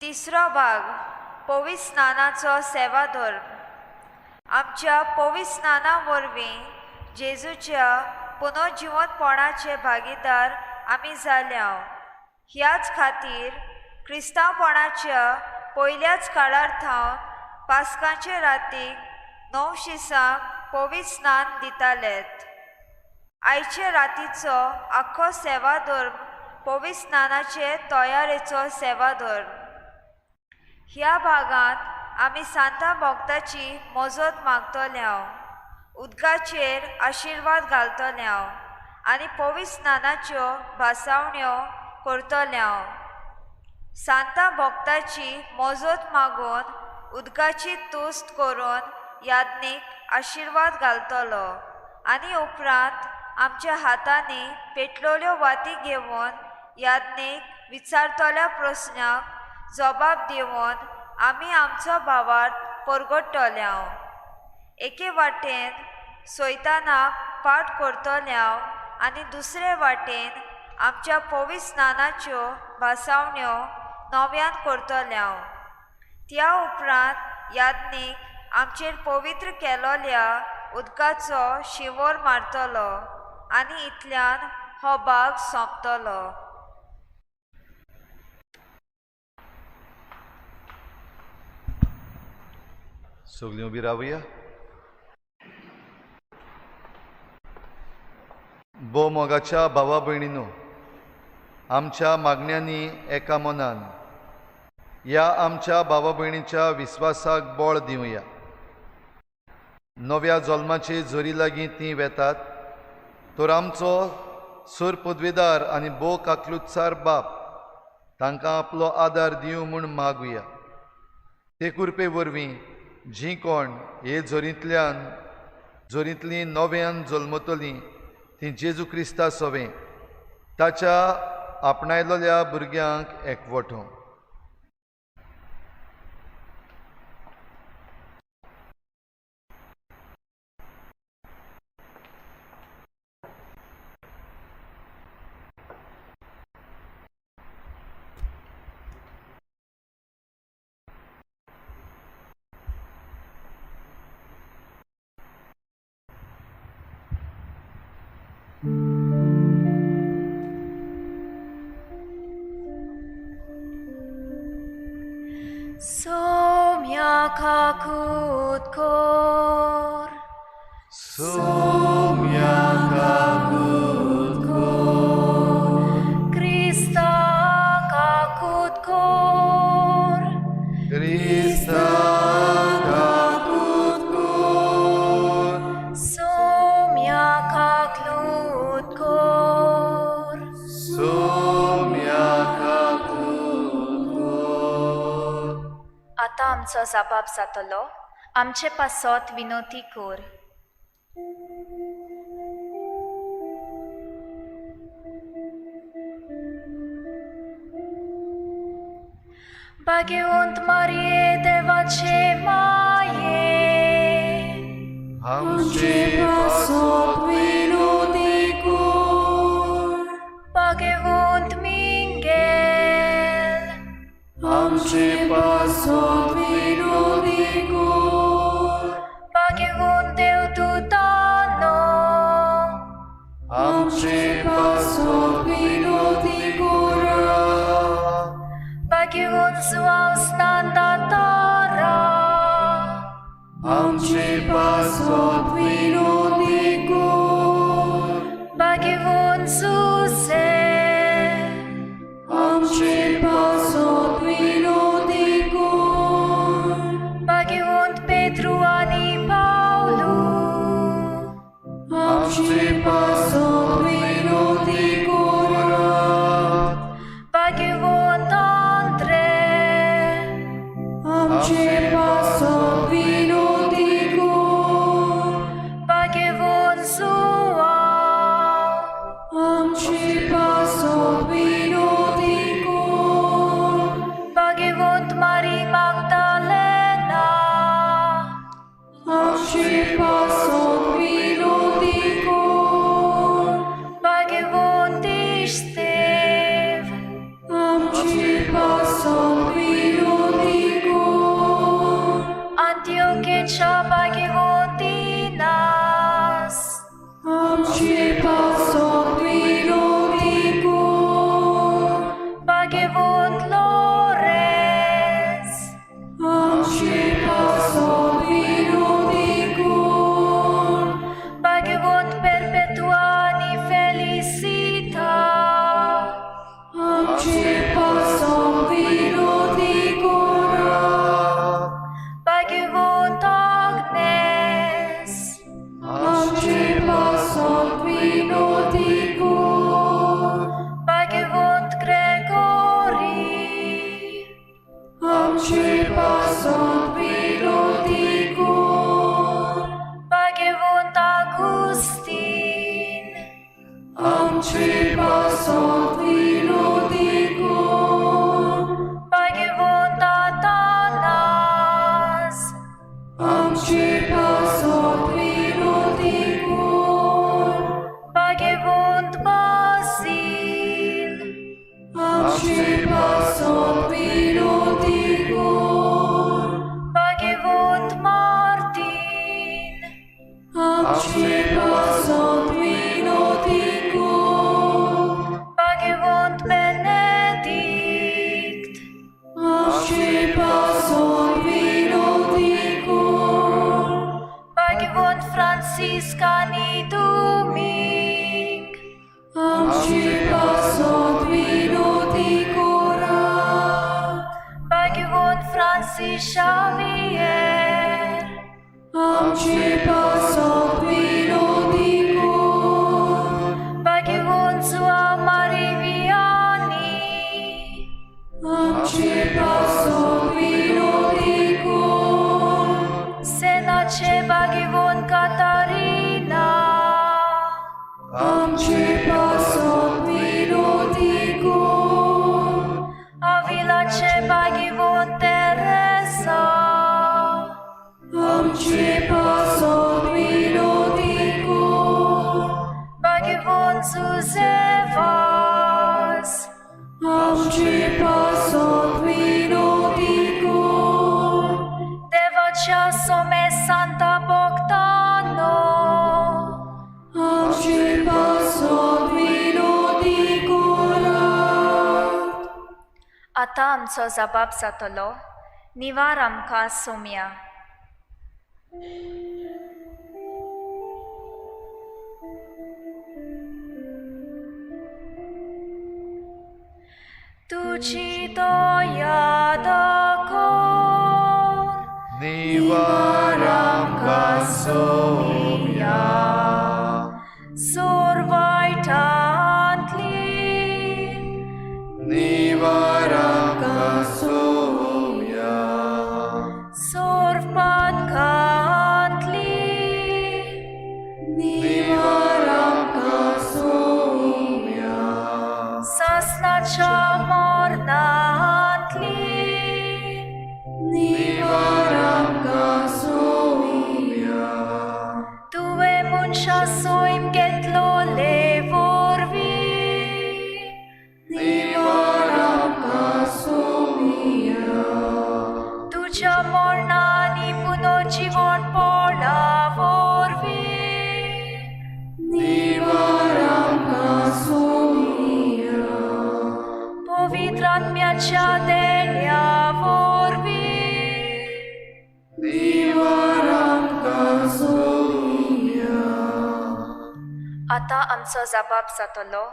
तिसरो भाग पवित्र स्नानाचो सेवाधर्म. आमच्या पवित्र स्नाना वरवीं जेजूच्या पुनर्जिवंतपणाचे भागीदार आमी जाल्या. ह्याच खातीर क्रिस्तांवपणाच्या पयल्याच काळार थावन पास्काचे रातीक नवशिसांक पवित्र स्नान दितालेत. आयचे रातीचो आख्खो सेवाधर्म पवित्र स्नानाचे तयारेचो सेवाधर्म. ह्या भागांत आमी सांता भक्ताची मजत मागतले, उदकाचेर आशिर्वाद घालतले आनी पवित्र स्नानाच्यो भासावण्यो करतले. सांता भक्ताची मजत मागून उदकाची तुस्त करून याज्ञीक आशिर्वाद घालतलो आनी उपरांत आमच्या हातांनी पेटलेल्यो वाती घेवन याज्ञीक विचारतल्या प्रस्नाक जबाब दिवन आमी आमचो भावार्थ परगट्टले. एके वाटेन सैतानाक पाठ करतले आनी दुसरे वाटेन आमच्या पवित्र स्नानाच्यो भासावण्यो नव्यान करतले. त्या उपरांत याज्ञीक आमचेर पवित्र केलोल्या उदकाचो शिंवर मारतलो आनी इतल्यान हो भाग सोंपतलो. सगळीं उबी रावया. भोव मोगाच्या भावा भयणीनो, आमच्या मागण्यांनी एका मनान ह्या आमच्या भावा भयणीच्या विस्वासाक बळ दिवया. नव्या जल्माचे जोरी लागीं तीं वेतात तर आमचो सूर पदवेदार आनी भोव काकलुत्सार बाप तांकां आपलो आदार दिवं म्हूण मागुया. ते कृपे वरवीं जीं कोण हे जोरींतल्यान जोरींतलीं नव्यान जल्मतलीं तीं जेजू क्रिस्ता सवें ताच्या आपणायलोल्या भुरग्यांक एकवटो. Somya kakut kor, Somya kakut kor, Krista kakut kor, Krista kakut kor, Somya kaklut kor, Somya kakut kor. आतां आमचो जबाब जातलो, आमचे पासत विनोती कर. भाग्यवंत मारये देवाचे माये, आमचे पासत विनोती कर, भाग्यवंत मिंगेल, आमचे पासत विनोती कर, भाग्यवंत देवदूतानो, आमचे पासत विनोती कर, भाग्यवंत जुआंव स्नानदातारा, आमचे पासत विनोती कर, भाग्यवंत जुझे, आमचे पासत विनोती कर, भाग्यवंत पेत्रू आनी पावलू, आमचे पासत विनोती कर, भाग्यवंत आंद्रे, आमचे पासत विनोती कर, भाग्यवंत जुआंव, आमचे पासत विनोती कर, भाग्यवंत मारी मागदालेना, आमचे पासत विनोती कर, भाग्यवंत इश्तेव, आमचे पासत विनोती आमचे पासोन विनोदी कोरात भाग्यवंत आग्नेस आमचे पासोन विनोदी कोर भाग्यवंत ग्रेगोरी आमचे पासोन विनोदी कोर भाग्यवंत आगुस्तीन आमचे पासोन विनोदी कोर भाग्यवंत आतानास आमचे पासोन विनोदी कोर भाग्यवंत बासील आमचे पासोन विनोदी कोर भाग्यवंत मार्तीन आमचे पासोन विनोदी कोर भाग्यवंत बेनेडिक्ट आमचे पासोन विनोदी कोर भाग्यवंत फ्रांसिस्क आनी दुमींग आमचे पासोन विनोदी कोरात भाग्यवंत फ्रांसीस शावियेर आमचे पासोन विनोदी कोर भाग्यवंत जुआ मारी वियानी आमचे पासोन विनोदी कोर सेनाचे भाग्यवंत कातारिना आमचे पासोन विनोदी कोर आविलाचे भाग्यवंत तेरेसा आमचे पासोन विनोदी कोर भाग्यवंत जुझेवास आमचे पासोन विनोदी कोर देवाच्या सोमे सांता भक्तानो आमचे पासोन विनोदी कोरात आतां आमचो जबाब जातलो निवार आमकां सोम्या. तुजी दया दाखोवन निवार आमकां सोम्या सोर वायटांतली निवार आमकां सोम्या सोर पातकांतली निवार आमकां सोम्या सासनाच्या मरणांतली निवार आमकां सोम्या तुवें मनशा सैम घेतलोले वरवीं निवार आमकां सोम्या तुज्या मरणांनी पुनर्जिवणपणा वरवीं निवार आमकां सोम्या पवित्र आत्म्याच्या देण्या वरवीं निवार आमकां सोम्या आतां आमचो जबाब जातलो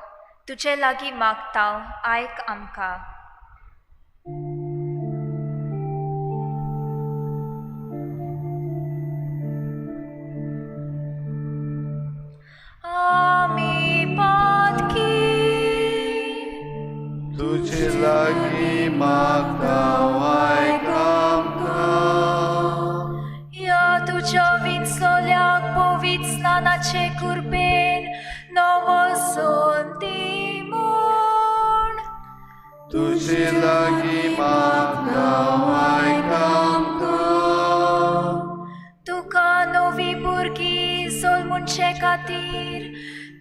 तुजे लागीं मागता आयक आमकां. आमी पातकी तुजे लागीं मागता आयक आमकां ह्या तुज्या विंचलोल्याक पवित्र स्नानाचे कृपेन नवो दी म्हूण तुजे लागीं मागता आयक आमकां तुका नवी भुरगीं जल्मुचे खातीर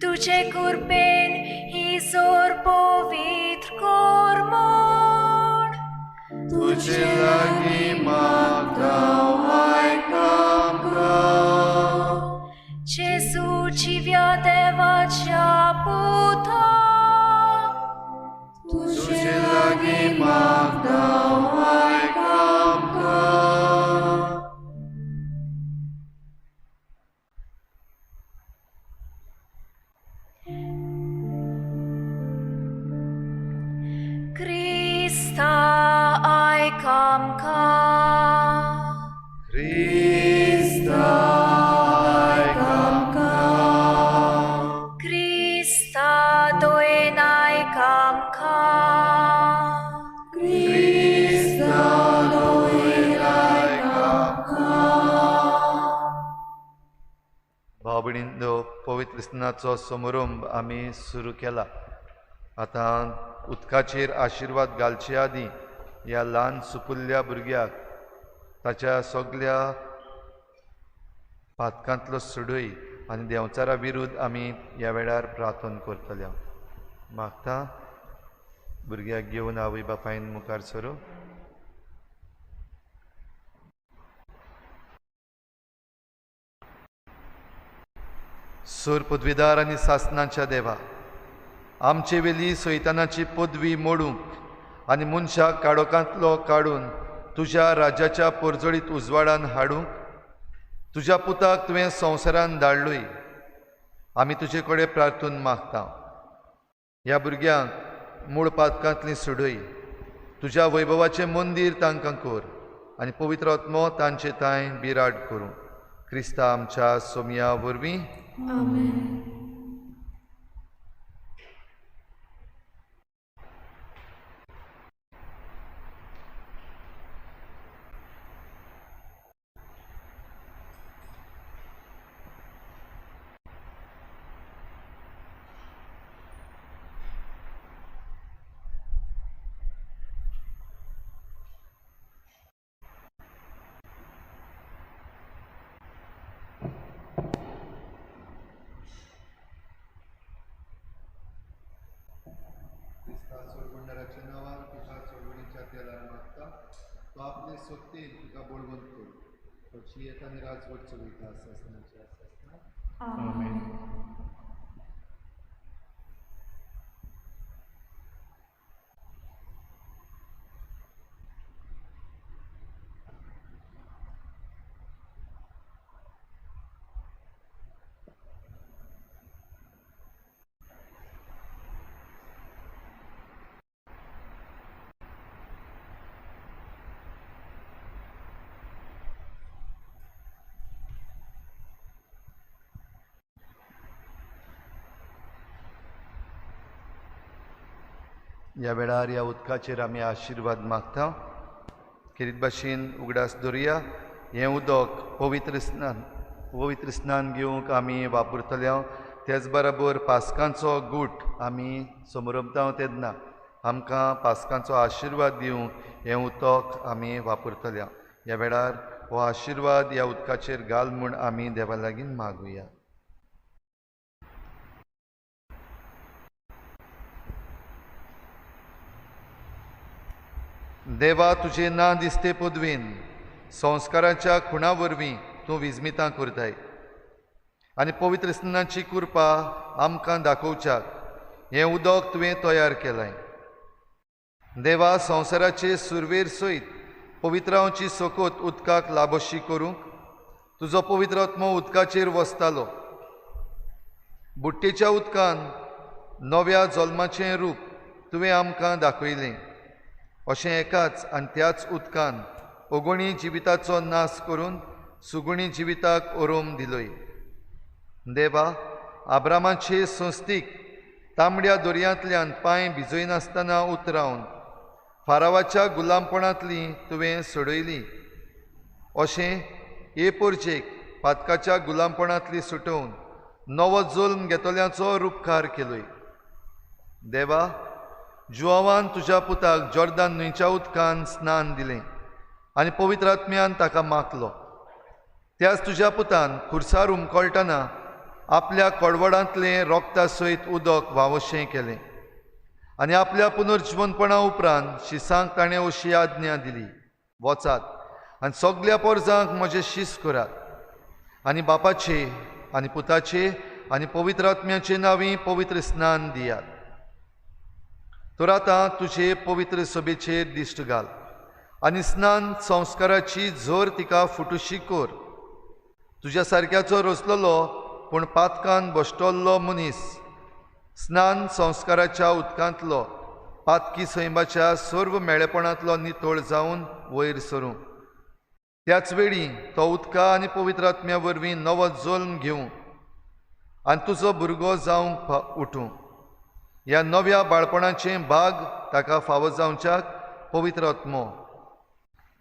तुजे कृपेन ही जोर पवित्र कर म्हूण तुजे लागीं मागता आयक आमकां जेजू जिव्या देवाच्या पुता तुजे लागीं मागता आयक आमकां. आमकां. क्रिस्ता आयक आमकां. क्रिस्ता दयेन आयक आमकां. क्रिस्ता दयेन आयक आमकां. भाव भयणींनो, पवित्र स्नानाचो समारंभ आमी सुरू केला. आतां उदकाचेर आशिर्वाद घालचे आदीं ह्या ल्हान सुपुल्ल्या भुरग्याक ताच्या सगल्या पातकांतलो सुडय आनी देंवचारा विरुद्ध आमी ह्या वेळार प्रार्थना करतले. मागता भुरग्याक घेवन आवय बापायन मुखार सरूं. सूर पदवीदार आनी सासनाच्या देवा, आमचे वेली सैतानाची पदवी मोडूंक आनी मनशाक काळोखांतलो काडून तुज्या राज्याच्या परजळीत उजवाडान हाडूंक तुज्या पुताक तुवें संवसारान धाडलोय. आमी तुजे कडेन प्रार्थून मागता, ह्या भुरग्यांक मूळ पातकांतली सुडय, तुज्या वैभवाचें मंदीर तांकां कर आनी पवित्र आत्मो तांचे तांय बिराड करूं. क्रिस्ता आमच्या सोमया वरवीं. आमेन. सोडवणाराच्या नांवान तुका सोडवणीच्या तेलान मागता, तो आपले सोत्तेन तुका बळवंत कर. तो जियेता आनी राजवट चलयता सासणाच्या सासणाक. आमेन. ह्या वेळार ह्या उदकाचेर आमी आशिर्वाद मागता. खेरीत भाशेन उगडास दवरुया, हें उदक पवित्र स्नान घेवंक आमी वापरतले. तेच बराबर पास्कांचो गूट आमी समरंभता तेन्ना आमकां पास्कांचो आशिर्वाद दिवंक हें उदक आमी वापरतले. ह्या वेळार हो आशिर्वाद ह्या उदकाचेर घाल म्हूण आमी देवा लागीं मागुया. देवा, तुजे ना दिसते पदवीन संस्काराच्या खुणा वरवीं तूं विजमितां करताय आनी पवित्र स्नानाची कृपा आमकां दाखोवच्याक हें उदक तुवें तयार केलें. देवा, संवसाराचे सुरवेर सयत पवित्रांची सोकोत उदकाक लाबोशी करूंक तुजो पवित्र आत्मो उदकाचेर वसतालो. बुट्टेच्या उदकान नव्या जल्माचें रूप तुवें आमकां दाखयलें. अशें एकाच आनी त्याच उदकान अगुणी जिविताचो नाश करून सुगुणी जिविताक ओरोम दिलोय. देवा, आब्रामाचे संस्थीक तांबड्या दर्यांतल्यान पांय भिजयनासतना उतरावन फारावाच्या गुलामपणांतली तुवें सोडयली. अशें हे पोरजेक पातकाच्या गुलामपणांतली सुटोवन नवो जल्म घेतल्याचो रुपकार केलोय. देवा, जुआवान तुज्या पुताक जॉर्दान न्हंयच्या उदकान स्नान दिलें आनी पवित्र आत्म्यान ताका माखलो. त्याच तुज्या पुतान खुर्सार उमकळटना आपल्या कडवडांतलें रोगता सयत उदक व्हांवशें केलें आनी आपल्या पुनर्जिवनपणा उपरांत शिसांक ताणें अशी आज्ञा दिली, वचात आनी सगल्या पोरजांक म्हजें शीस करात आनी बापाचे आनी पुताचे आनी पवित्र आत्म्याचे नांवी पवित्र स्नान दियात. तर आतां तुजे पवित्र सभेचेर दिश्ट घाल आनी स्नान संस्काराची जोर तिका फुटुशी कर. तुज्या सारक्याचो रचलेलो पूण पातकान बश्टल्लो मनीस स्नान संस्काराच्या उदकांतलो पातकी सैमाच्या सर्व मेळेपणांतलो नितळ जावन वयर सरूं. त्याच वेळी तो उदका आनी पवित्र आत्म्या वरवीं नवो जल्म घेवं आनी तुजो भुरगो जावंक उठूं. ह्या नव्या बाळपणाचें भाग ताका फावो जावच्याक पवित्र आत्मो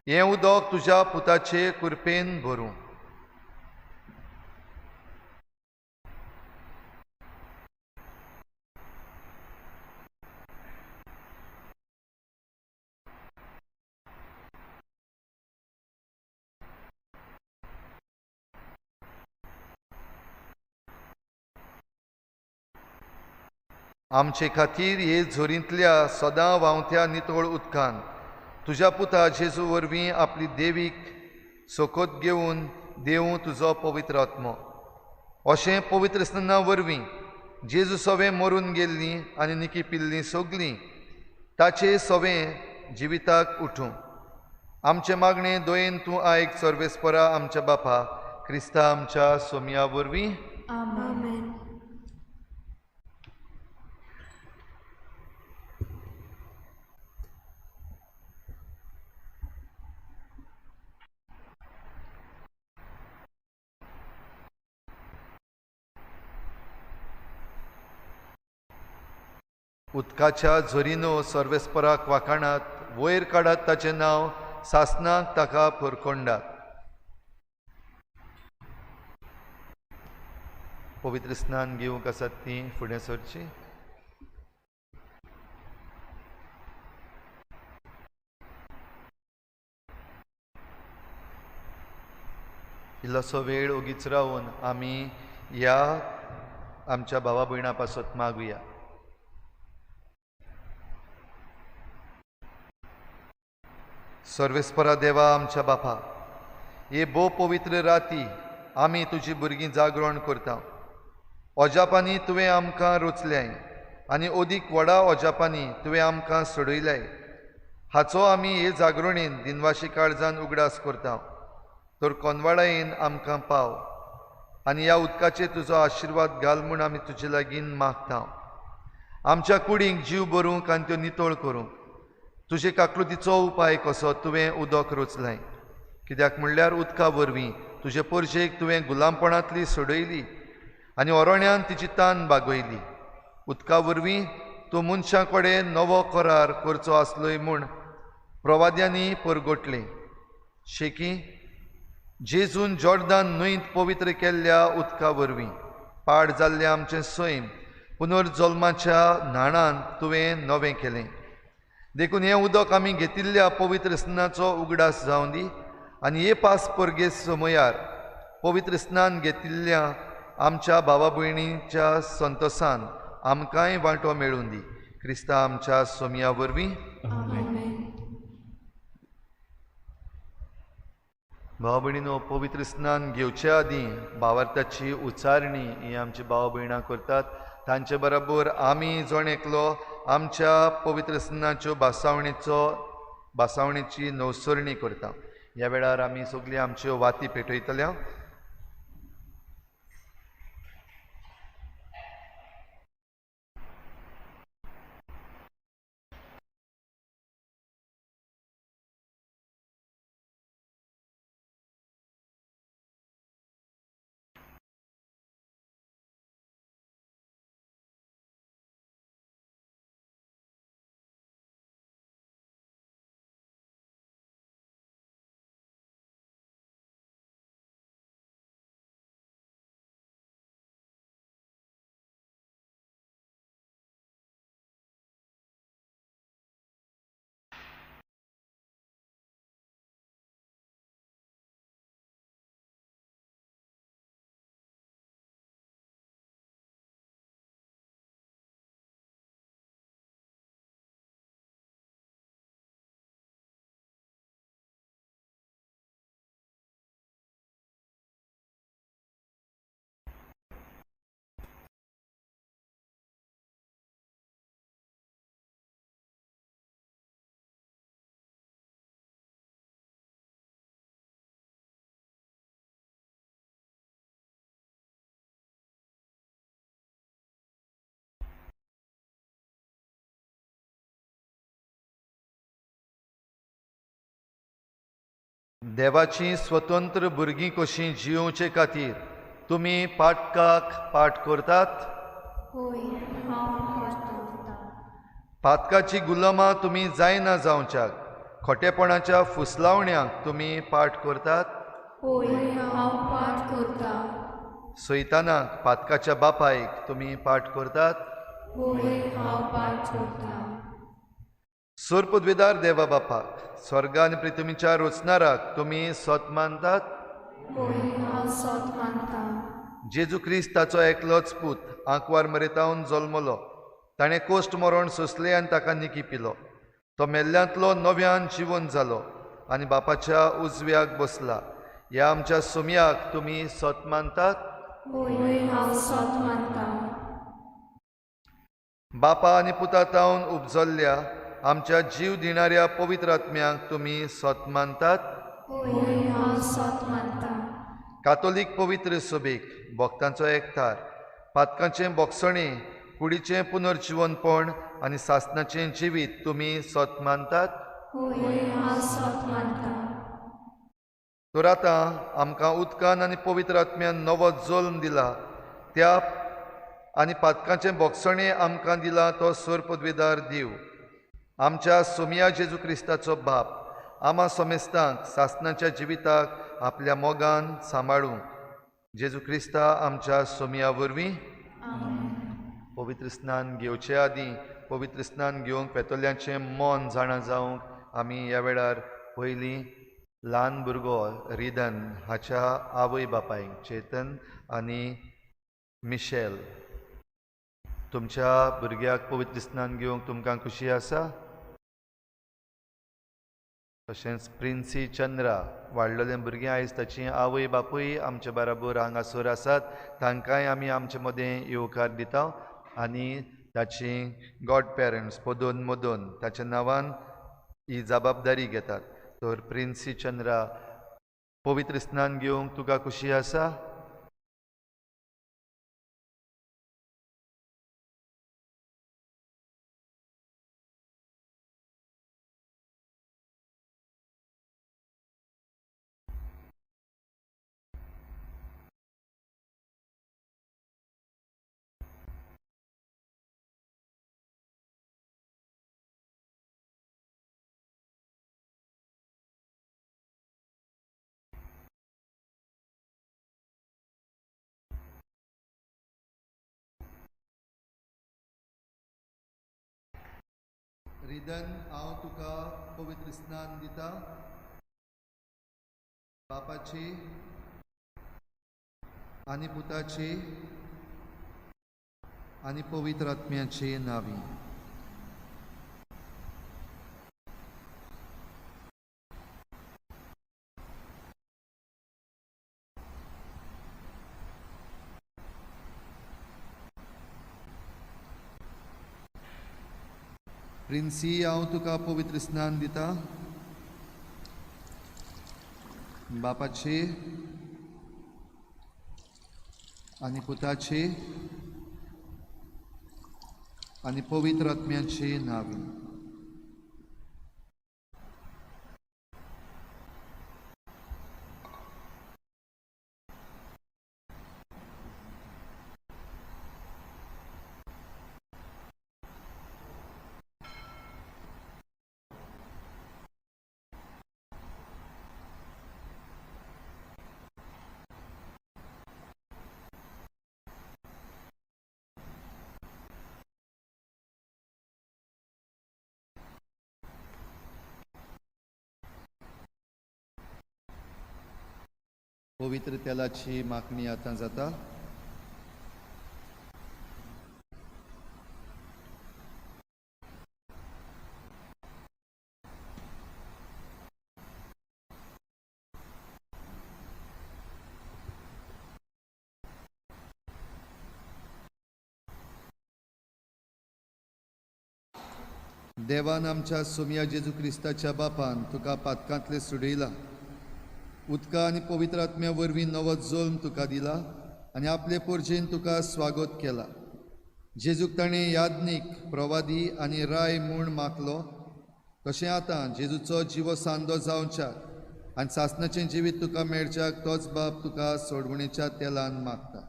हें उदक तुज्या पुताचे कृपेन भरूं. आमचे खातीर हे झोरींतल्या सदां व्हांवत्या नितळ उदकान तुज्या पुता जेजू वरवीं आपली देवीक सोकोत घेवन देवूं तुजो पवित्र आत्मो. अशें पवित्र स्नाना वरवीं जेजू सवें मरून गेल्लीं आनी निकी पिल्लीं सगलीं ताचे सवें जिविताक उठूं. आमचें मागणें दोयेन तूं आयक सर्वेस्परा आमच्या बापा क्रिस्ता आमच्या सोमया वरवीं. आमेन. उदकाच्या झरीनो सर्वेस्पराक वाखाणात वयर काडात ताचें नांव सासनाक ताका पुरकोंडात. पवित्र स्नान घेवंक आसात तीं फुडें सरचीं. इल्लोसो वेळ ओगीच रावन आमी ह्या आमच्या भावा भयणां पासत मागुया. सर्वेस्परा देवा आमच्या बापा, हे भोव पवित्र राती आमी तुजी भुरगीं जागरण करता. अजापांनी तुवें आमकां रचल्याय आनी अदीक व्हडा अजापांनी तुवें आमकां सोडयल्याय. हाचो आमी हे जागरणेन दिनवाशी काळजान उगडास करता. तर कोनवाडायेन आमकां पाव आनी ह्या उदकाचेर तुजो आशिर्वाद घाल म्हूण आमी तुजे लागीं मागता. आमच्या कुडींक जीव भरूंक आनी त्यो नितळ करूंक तुजे काकलुतीचो उपाय कसो तुवें उदक रचलें. कित्याक म्हणल्यार उदका वरवीं तुजे पोरशेक तुवें गुलामपणांतली सोडयली आनी ओरण्यान तिची तान बागयली. उदका वरवीं तूं मनशां कडेन नवो करार करचो आसलोय म्हूण प्रवाद्यांनी परगटलें. शेकी जेजून जॉर्दान न्हंयत पवित्र केल्ल्या उदका वरवीं पाड जाल्लें आमचें सैम पुनर्जल्माच्या न्हाणान तुवें नवें केलें. देखून हें उदक आमी घेतिल्ल्या पवित्र स्नानाचो उगडास जावं दी आनी हे पास परगेस समयार पवित्र स्नान घेतिल्ल्या आमच्या भावा भयणीच्या संतोसान आमकांय वांटो मेळूं दी. क्रिस्ता आमच्या सोमया वरवीं. भाव भयणीनो, पवित्र स्नान घेवचे आदीं भावार्थाची उच्चारणी ही आमची भाव भयणां करतात. तांचे बरोबर आमी जण एकलो आमच्या पवित्र स्नानाच्यो भासावणेची नवसरणी करता. ह्या वेळार आमी सगळीं आमच्यो वाती पेटयतल्या. देवाची स्वतंत्र भुरगीं कशीं जियोवचे खातीर तुमी पाटकाक पाठ करतात? होय, हांव पाठ करता. पातकाची गुलामां तुमी जायना जावच्याक खोटेपणाच्या फुसलावण्यांक तुमी पाठ करतात? होय, हांव पाठ करता. सैतानाक पातकाच्या बापायक तुमी पाठ करतात? होय, हांव पाठ करता. सोरपदवेदार देवा बापाक, स्वर्ग आनी पृथ्वीच्या रचणाराक तुमी सत मानतात? होय, हांव सत मानता. जेजू क्रिस्त ताचो एकलोच पूत आंकवार मरेतावन जल्मलो. ताणें कोश्ट मरण सोंसलें आनी ताका निकी पिलो. तो मेल्ल्यांतलो नव्यान जिवन जालो आनी बापाच्या उजव्याक बसला. ह्या आमच्या सुमयाक तुमी सत मानतात? होय, हांव सत मानता. बापा आनी पुता तावन उपजल्ल्या आमच्या जीव दिणाऱ्या पवित्र आत्म्यांक तुमी सत मानतात? होय, हांव सत मानता. कातोलीक पवित्र सभेक, भक्तांचो एकठार, पातकांचें बोगसणें, कुडीचें पुनर्जिवनपण आनी सासनाचें जिवीत तुमी सत मानतात? होय, हांव सत मानता. तर आतां आमकां उदकान आनी पवित्र आत्म्यान नवो जल्म दिला त्या आनी पातकांचें बोगसणें आमकां दिला तो सोर पदवेदार दिव आमच्या सोमिया जेजू क्रिस्ताचो बाप आमा समेस्तांक सासनाच्या जिविताक आपल्या मोगान सांबाळूंक जेजू क्रिस्ता आमच्या सोमिया वरवीं. पवित्र स्नान घेवचे आदीं पवित्र स्नान घेवंक पेतोल्यांचें मन जाणा जावंक आमी ह्या वेळार पयलीं ल्हान भुरगो रिदन हाच्या आवय बापायक चेतन आनी मिशेल, तुमच्या भुरग्याक पवित्र स्नान घेवंक तुमकां खुशी आसा? तशेंच प्रिन्सी चंद्रा वाडलेलें भुरगें आयज ताची आवय बापूय आमचे बराबर हांगासर आसात, तांकांय आमी आमचे मदें येवकार दिता आनी ताची गॉड पेरंट्स पदोन मदोन ताच्या नांवान ही जबाबदारी घेतात. तर प्रिन्सी चंद्रा, पवित्र स्नान घेवंक तुका खुशी आसा? रिदन, हांव तुका पवित्र स्नान दिता बापाची आनी पुताची आनी पवित्र आत्म्याची नांवी. प्रिन्सी, हांव तुका पवित्र स्नान दिता बापाची आनी पुताची आनी पवित्र आत्म्याची नांवी. पवित्र तेलाची मागणी आतां जाता. देवान आमच्या सोमया जेजू क्रिस्ताच्या बापान तुका पातकांतले सुडयला, उदका आनी पवित्र आत्म्या वरवीं नवो जल्म तुका दिला आनी आपले पोरजेन तुका स्वागत केला. जेजूक ताणें याज्ञीक, प्रवादी आनी राय म्हूण मागलो. तशें आतां जेजूचो जिवो सांदो जावच्याक आनी सासणाचें जिवीत तुका मेळच्याक तोच बाप तुका सोडवणेच्या तेलान मागता.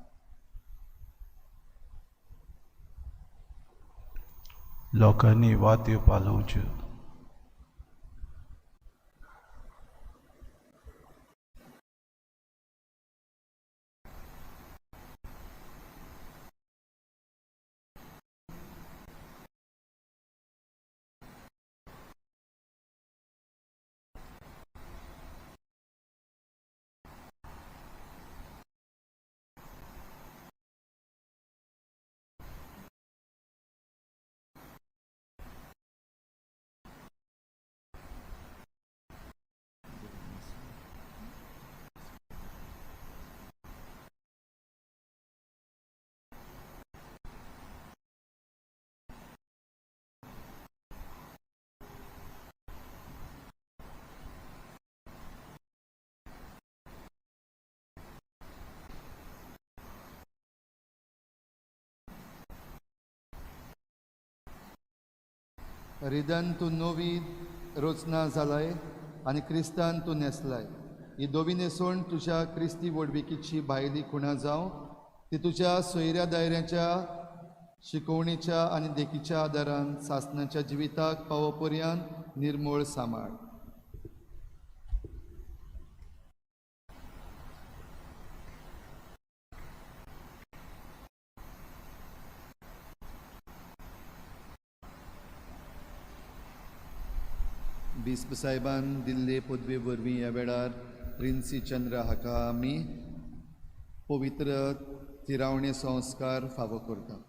लोकांनी वात्यो पालोवच्यो. रिदन तूं नवी रचना जालाय आनी क्रिस्तान तूं न्हेसलाय. ही दोवी न्हेसवण तुज्या क्रिस्ती व्हडविकेची भायली खुणा जावं, ती तुज्या सोयऱ्या दायऱ्याच्या शिकोवणेच्या आनी देखीच्या आदारान सासणाच्या जिविताक पावो पर्यंत निर्मूळ सांबाळ. बिस्प साहेबान दिल्ले पदवे वरवीं ह्या वेळार प्रिन्सी चंद्र हाका आमी पवित्र तिरावणे संस्कार फावो करता.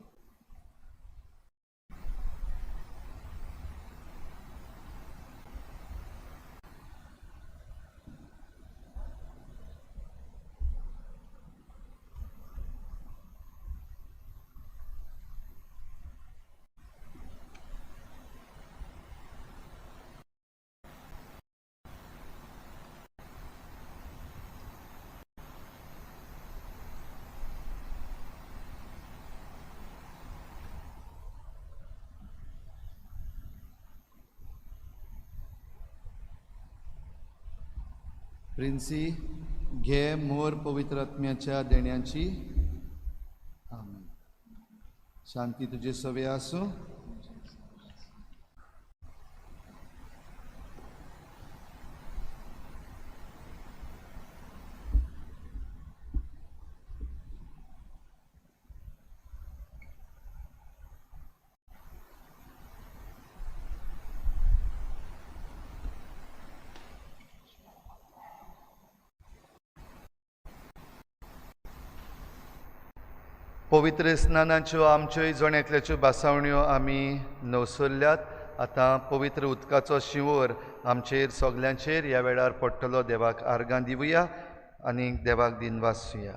प्रिन्सी घे मोर पवित्र आत्म्याच्या देण्याची. आमेन. शांती तुजे सवे आसूं. पवित्र स्नानाच्यो आमच्योय जण एकल्याच्यो भासावण्यो आमी नवसरल्यात. आतां पवित्र उदकाचो शिंवोर आमचेर सगल्यांचेर ह्या वेळार पडटलो. देवाक आर्गां दिवया आनी देवाक दिनवासुया.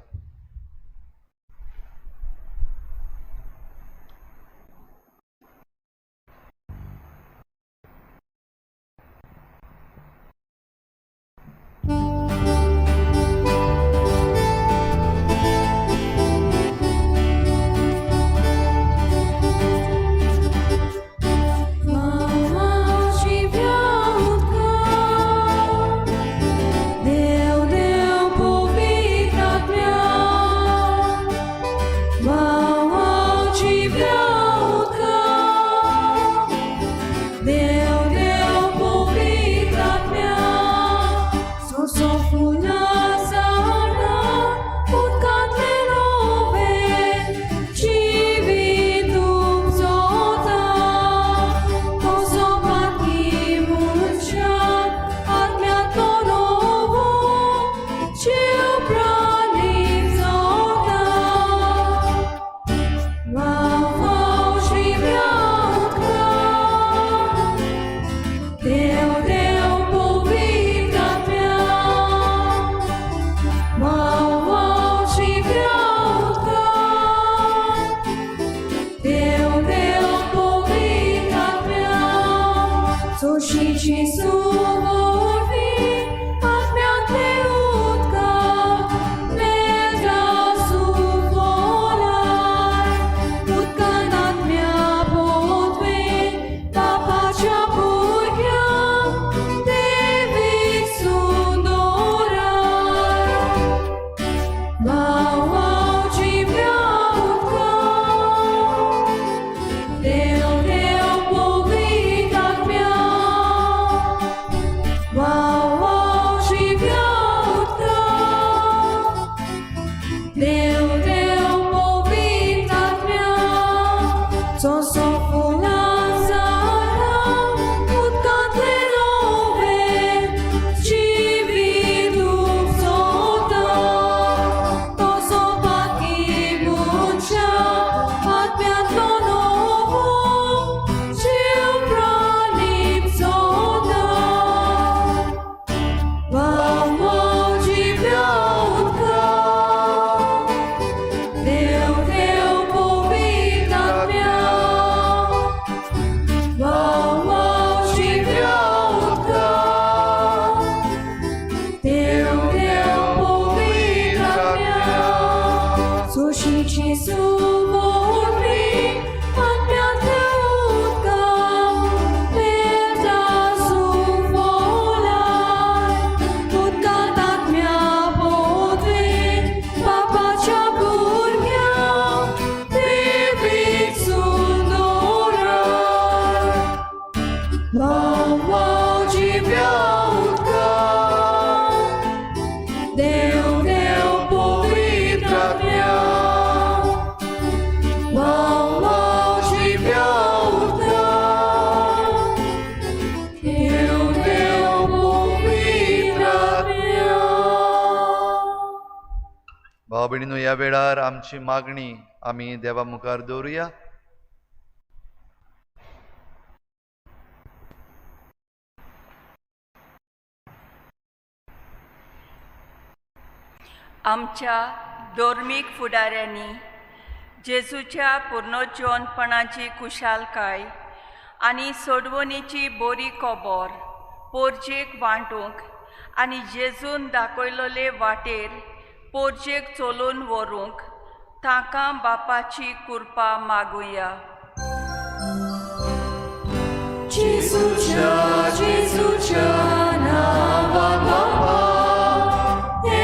Papacha. भाव भयणीनो, ह्या वेळार आमची मागणी आमी देवा मुखार दवरुया. आमच्या धर्मीक फुडाऱ्यांनी जेजूच्या पुर्नोज्जीवनपणाची खुशालकाय आनी सोडवणीची बोरी खबर पोरजेक वांटूंक आनी जेजून दाखयलोले वाटेर पोरजेक चलोवन व्हरूंक तांकां बापाची कृपा मागुया. जेजूच्या जेजूच्या नांवान बापा, हे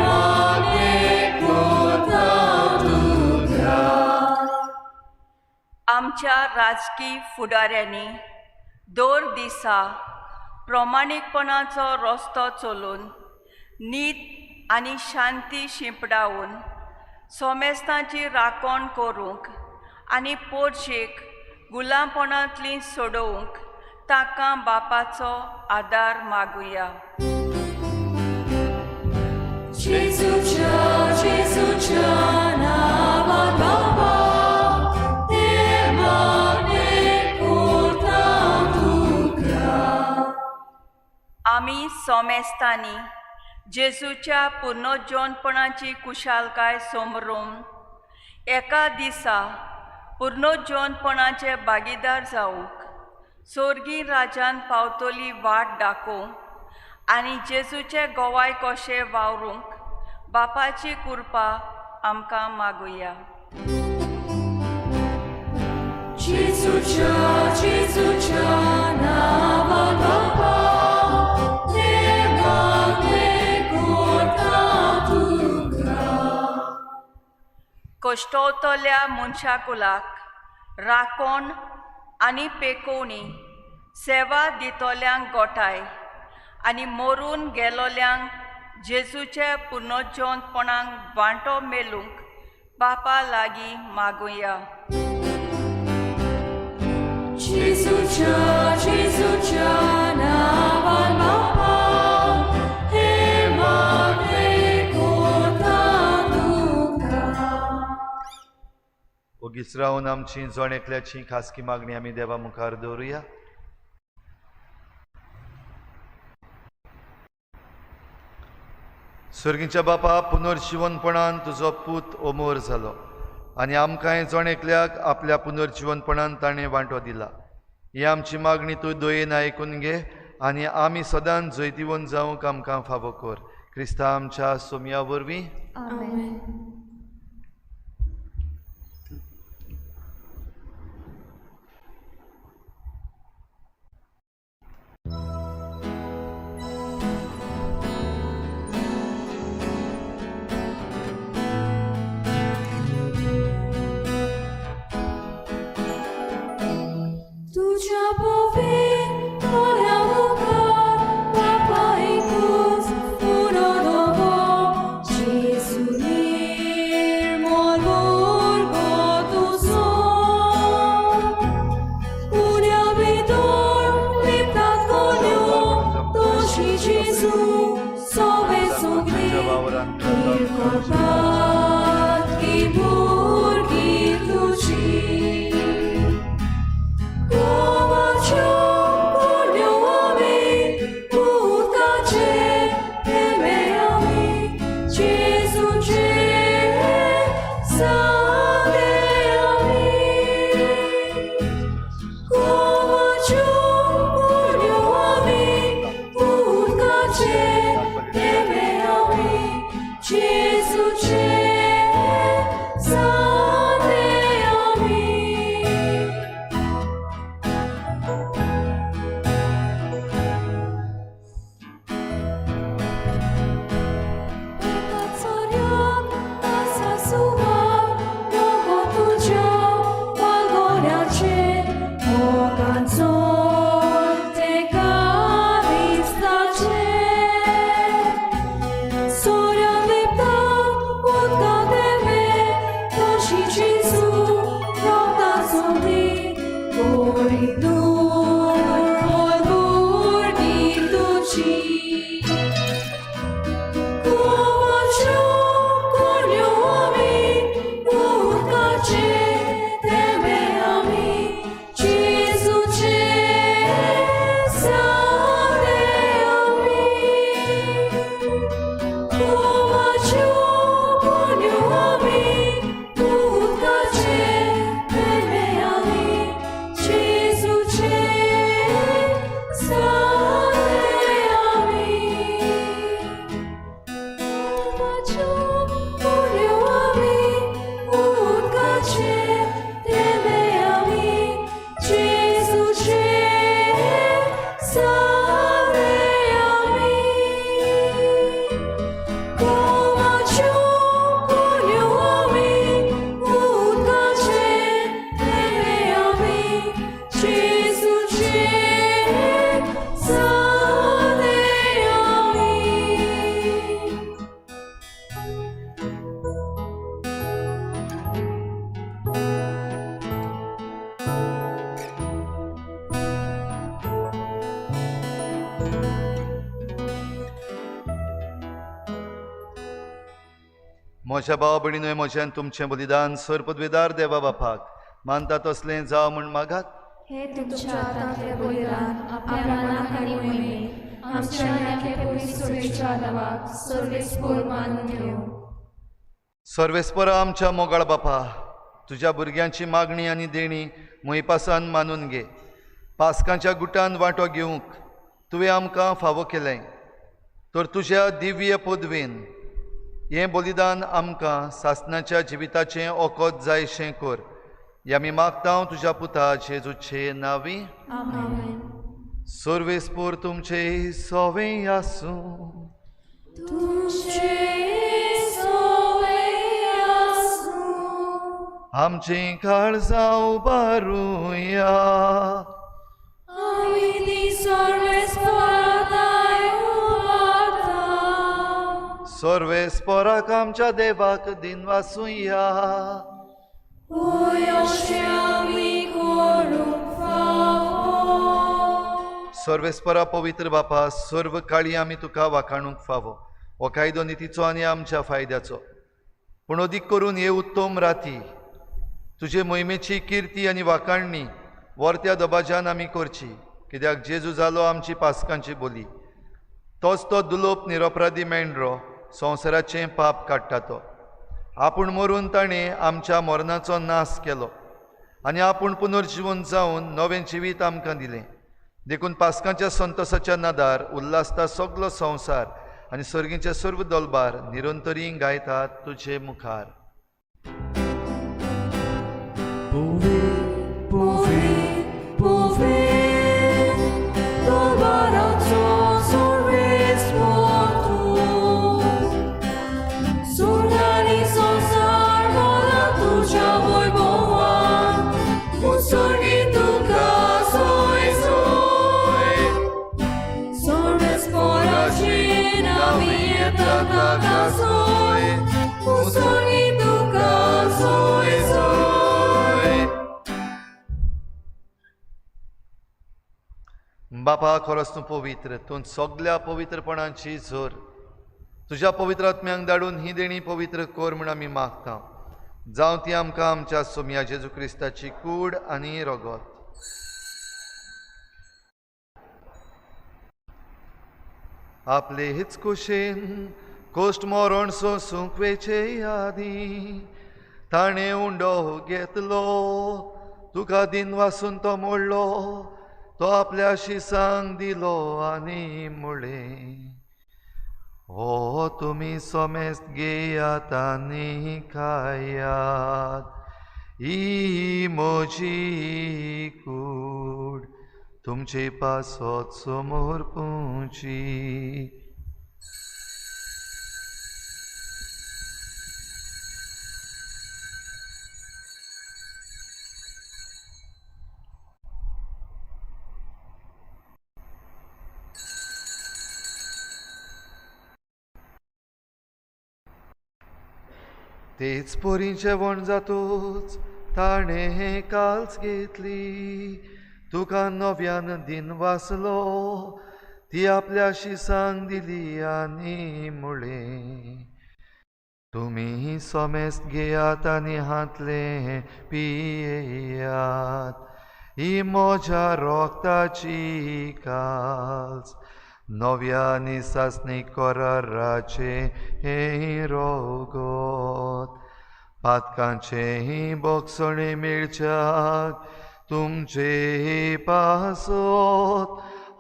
मागणें करता तुका. आमच्या राजकी फुडाऱ्यांनी दर दिसा प्रमाणीकपणाचो रस्तो चलोवन नीत आनी शांती शिंपडावन सोमेस्तांची राखण करूंक आनी पोरशेक गुलामपणांतली सोडोवंक तांकां बापाचो आदार मागुया. जेजूच्या जेजूच्या नांवान बापा, हे मागणें करता तुका. आमी सोमेस्तांनी जेजूच्या पुर्नोज्जीवनपणाची खुशालकाय समरून एका दिसा पुर्नोज्जीवनपणाचे भागीदार जावंक सोर्गी राजान पावतली वाट दाखोवंक आनी जेजूचे गोवाय कशे वावरूंक बापाची कृपा आमकां मागुया. जेजूच्या जेजूच्या नांवान बापा, हे मागणें करता तुका. कश्टवतल्या मनशाकुलाक राखण आनी पेकोवणी सेवा दितल्यांक गोठाय आनी मरून गेलोल्यांक जेजूचे पुर्नोज्जीवनपणाक वांटो मेळूंक बापा लागीं मागुया. जेजूच्या जेजूच्या नांवान बापा, हे मागणें करता तुका. ओगीच रावन आमची जण एकल्याची खासगी मागणी आमी देवा मुखार दवरुया. सर्गीच्या बापा, पुनर्जिवनपणान तुजो पूत ओमोर जालो आनी आमकांय जण एकल्याक आपल्या पुनर्जिवनपणान ताणें वांटो दिला. ही आमची मागणी तूं दयेन आयकून घे आनी आमी सदांच जैतिवंत जावंक आमकां फावो कर. क्रिस्ता आमच्या सोमया वरवीं. आमेन. तुज्या पवित्र दोळ्यां मुखार बापा एकूच उरो दवर, जेजू निर्मळ भुरगो तुजो. उण्या भितर लिपतात कोल्यो, तशी जेजू सोवे सगळी करतात ही भुरगीं तुजी. गोवाच्यो कोल्यो आमी, उदकाचे थेंबे आमी, जेजूचे सांगे आमी. गोवाच्यो कोल्यो आमी, उदकाचे थेंबे आमी, जेजूचे म्हज्या भाव भयणीनूय म्हज्यान तुमचें बलिदान सर पदवेदार देवा बापाक मानता तसलें जावं म्हूण मागात. हे तुमच्या हातांतलें बलिदान आपल्या मनाक आनी मोहिमेक आमच्या आनी आख्या पवित्र सुरेच्या नांवाक सर्वेस्पोर मानून घेवं. सर्वेस्परा आमच्या मोगाळ बापा, तुज्या भुरग्यांची मागणी आनी देणी मोहिपासान मानून घे. पास्कांच्या गुटान वांटो घेवंक तुवें आमकां फावो केलें, तर तुज्या दिव्य पदवेन हें बलिदान आमकां सासणाच्या जिविताचें ओकोत जायशें कर. ह्या आमी मागता तुज्या पुता जेजूचे नांवी. आमेन. सर्वेस्पोर तुमचे सोवें आसूं. तुमचे सोवें आसूं. आमचीं काळजां उबारुया. आमी ती सर्वेस्पोराय उबारता. सर्वेस्पोराक आमच्या देवाक दिनवासुया. होय अशें आमी करूंक फावो. सर्वेस्परा पवित्र बापा, सर्व काळी आमी तुका वाखाणूंक फावो. हो कायदो नितीचो आनी आमच्या फायद्याचो, पूण अदीक करून हे उत्तम राती तुजे मोहिमेची किर्ती आनी वाखाणणी वर्त्या दबाज्यान आमी करची, कित्याक जेजू जालो आमची पास्कांची बोली. तोच तो दुलोप निरपराधी मेंढरो संवसाराचें पाप काडटा. तो आपूण मरून ताणें आमच्या मरणाचो नाश केलो आनी आपूण पुनर्जिवन जावन नवें जिवीत आमकां दिलें. देखून पास्कांच्या संतोसाच्या नादार उल्हासता सगलो संवसार आनी सर्गीचे सर्व दलबार निरंतरी गायतात तुजे मुखार. बापा, खरोच तूं पवित्र, तूं सगल्या पवित्रपणाची जोर. तुज्या पवित्र आत्म्यांक धाडून ही देणी पवित्र कर म्हूण आमी मागता. जावं ती आमकां आमच्या सोमया जेजू क्रिस्ताची कूड आनी रगत. आपले हेच कुशेन कोश्ट मरण सोंसूंक वेचे आदीं ताणें उंडो घेतलो, तुका दिन वासून तो मोडलो, तो आपल्या शिसांक दिलो आनी म्हणलें, हो तुमी सोमेस्त घेयात आनी खायात, ही म्हजी कूड तुमचे पासत समोर पुची. तेच पोरी जेवण जातूच ताणें काल्स घेतली, तुका नव्यान दिन वाचलो, ती आपल्या शिसांक दिली आनी म्हणलें, तुमी सोमेस्त घेयात आनी हांतलें पियेयात, ही म्हज्या रोगताची काल्स, नव्या आनी सासणी कराराचें हें रोगत, पातकांचें बोगसणें मेळच्याक तुमचे पासत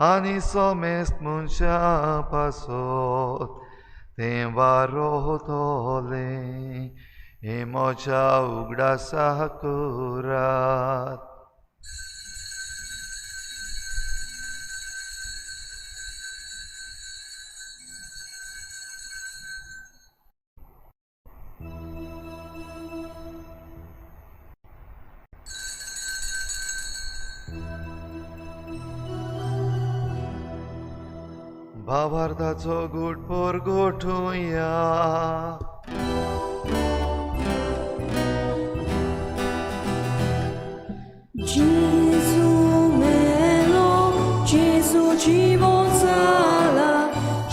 आनी सोमेस्त मनशां पासत तें वारोतलें, हें म्हज्या उगडासा करात. भावार्थाचो गूट पोरगोठुया. Gesù melo, Gesù jivo zala,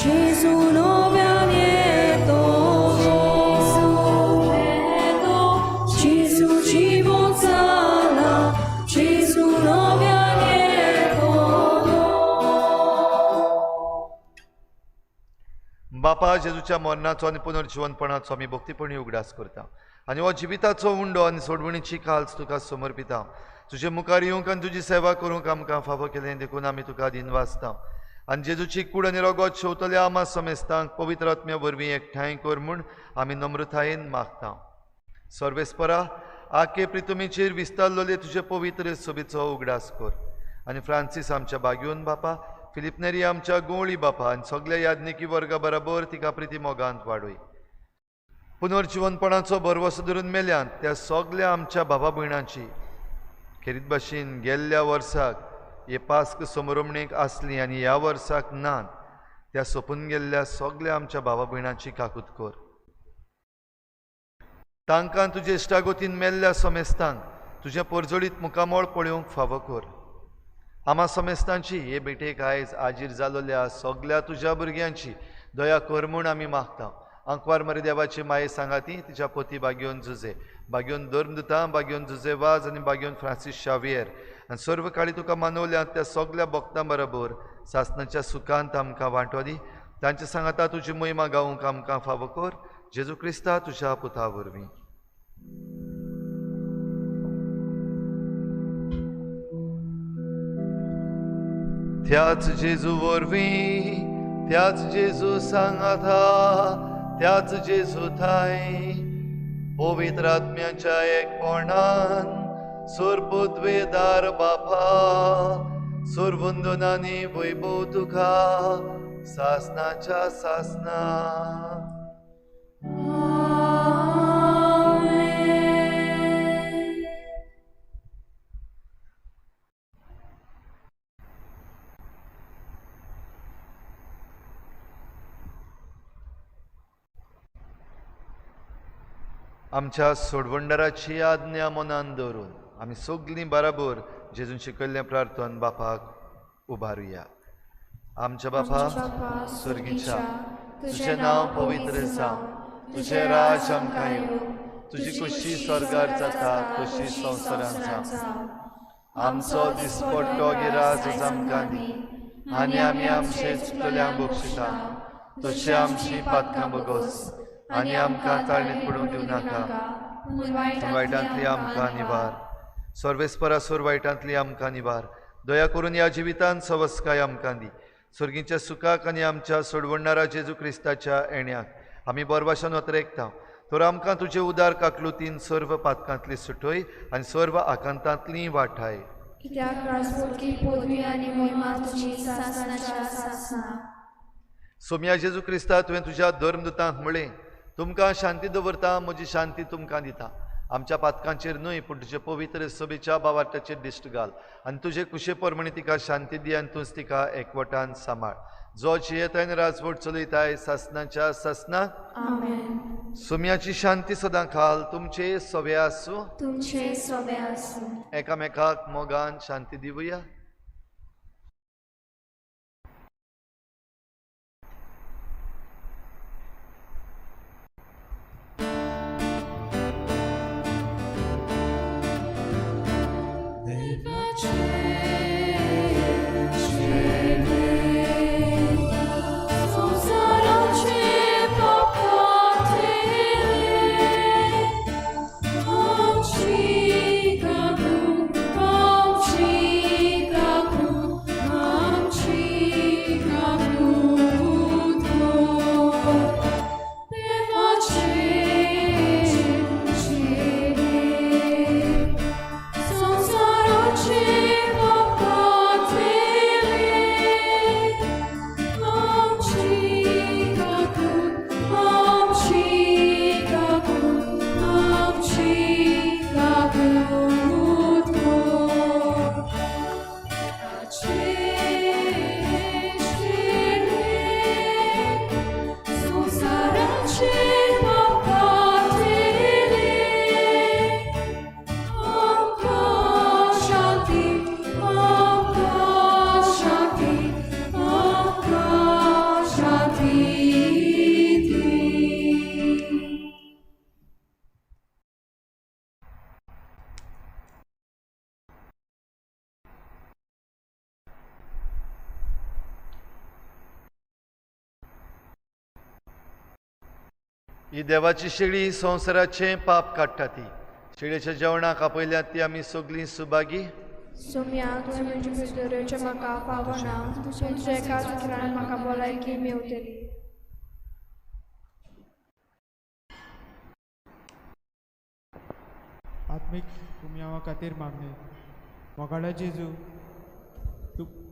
Gesù novia nieto. Gesù बापा, जेजूच्या मरणाचो आनी पुनर्जिवनपणाचो आमी भक्तीपणी उगडास करता आनी हो जिविताचो उंडो आनी सोडवणीची काल्स तुका समर्पिता. तुजे मुखार येवंक आनी तुजी सेवा करूंक आमकां फावो केलें देखून आमी तुका दिनवासता. आनी जेजूची कूड आनी रगत शेवतल्या आमा समेस्तांक पवित्र आत्म्या वरवीं एकठांय कर म्हूण आमी नम्रतायेन मागता. सर्वेस्परा, आखे प्रितुमीचेर विस्तारलेले तुजे पवित्र सोबीचो उगडास कर आनी फ्रांसीस आमच्या बागयोन बापा, फिलिप नेरी आमच्या गोंवळी बापा आनी सगल्या याज्ञिकी वर्गा बराबर तिका प्रिती मोगांत वाडय. पुनर्जिवनपणाचो भरवसो धरून मेल्यात त्या सगल्या आमच्या बाबा भयणांची खेरीत भाशेन गेल्ल्या वर्साक हे पास्क समरमणेक आसली आनी ह्या वर्साक नात त्या सोंपून गेल्ल्या सगल्या आमच्या बाबा भयणांची काकूत कर. तांकां तुजे इश्टागोतीन मेल्ल्या समेस्तांक तुजें परजळीत मुखामळ पळोवंक फावो कर. आमा समेस्तांची हे भेटेक आयज आजीर जालोल्या सगल्या तुज्या भुरग्यांची दया कर म्हूण आमी मागता. आंकवार मरी देवाची माये सांगाती तिच्या पोती बागयोन जुजे, बागयोन धर्मदुतां, बागयोन जुजे वाज आनी बागयोन फ्रांसीस शावियर आनी सर्व काळी तुका मानवल्यात त्या सगल्या भक्तां बरोबर सासनाच्या सुखांत आमकां वांटो दी. तांचे सांगाता तुजी महिमा गावंक आमकां फावो कर. जेजू क्रिस्ता तुज्या पुता वरवीं. त्याच जेजू वरवीं, त्याच जेजू सांगाता, त्याच जेजू थांय पवित्र आत्म्याच्या एकपणान सुरपुद्वेदार बापा, सुरवंदनानी वैभव तुका सासनाच्या सासना. आमच्या सोडवंडराची आज्ञा मनान दवरून आमी सगलीं बराबर जेजून शिकयल्लें प्रार्थन बापाक उबारुया. आमच्या बापा स्वर्गीच्या, तुजें नांव पवित्र जावं, तुजें राज आमकां येवं, तुजी खुशी स्वर्गार जाता तशी संवसारांत जावं. आमचो दिसपट्टो गिराज आमकां दी आनी आमी आमचे चुकतल्यांक बक्षिता तशी आमची पातकां बगोस आनी आमकां ताळणीत पडूंक दिवं नाका, पूण वायटांतली आमकां निवार. सर्वेस्परा सोर वायटांतली आमकां निवार. दया करून ह्या जिवितान सवस्काय आमकां दी. स्वर्गीच्या सुखाक आनी आमच्या सोडवणणारा जेजू क्रिस्ताच्या येण्याक आमी बोरवाशान वतरेकता. तर आमकां तुजे उदार काकलुतीन सर्व पातकांतली सुटय आनी सर्व आकांतांतली वाठाय. सोम्या जेजू क्रिस्ता, तुवें तुज्या धर्मदुतांक म्हळें, तुमकां शांती दवरता, म्हजी शांती तुमकां दिता. आमच्या पातकांचेर न्हय पूण तुजे पवित्र सभेच्या बावार्टाचेर दिश्ट घाल आनी तुजे कुशे प्रमाणे तिका शांती दी आनी तूंच तिका एकवटान सांबाळ. जो जियेताय आनी राजवट चलयताय सासनाच्या सासना. सोम्याची शांती सदां खाल तुमचे सवे आसूं, तुमचे सवे आसूं. एकामेकाक मोगान शांती दिवया. Chicago, Chicago. ही देवाची शेळी संवसाराचें पाप काडटा ती शेळयेच्या जेवणाक आपयल्यात ती आमी सगळीं सुभागी. सोम्या, तुवें म्हजे भितर येवचें म्हाका फावना, पूण तुज्या एकाच उतरान म्हाका भलायकी मेवतली. आत्मीक कुमयावा खातीर मागणें. मोगाळा जेजू,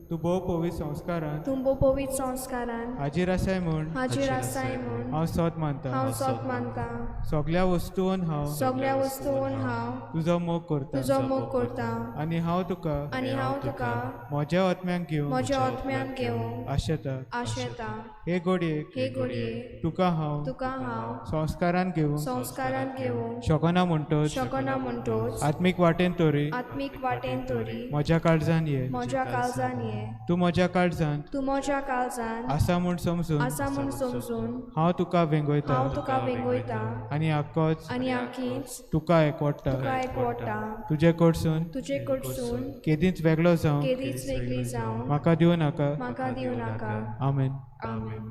तूं भोव पवित्र संस्कारान तूं भोव पवित्र संस्कारान हाजीर आसाय म्हूण हाजीर आसाय म्हूण हांव सोद मानता. हांव सोद मानता. सगल्या वस्तून हांव सगल्या वस्तून हांव तुजो मोग करता तुजो मोग करता आनी हांव तुका आनी हांव तुका म्हज्या आत्म्याक घेवन म्हज्या आत्म्याक घेवन आशेता. आशेता. हे घडयेक हे घडये तुका हांव तुका हांव संस्कारान घेवंक संस्कारान घेवंक शकना म्हणटच शकना म्हणटच आत्मीक वाटेन तरी आत्मीक वाटेन तरी म्हज्या काळजान ये. म्हज्या काळजान ये. तूं म्हज्या काळजान तूं म्हज्या काळजान आसा म्हूण समजून आसा म्हूण समजून हांव तुका वेंगयता हांव तुका वेंगयता आनी आक्कोच आनी आखीच तुका एकवटा. तुका एकवटा. तुजे कडसून तुजे कडसून केदींच वेगळो जावं केदीच वेगळी जावं म्हाका दिवं नाका. म्हाका दिवं नाका. आमेन. आमेन.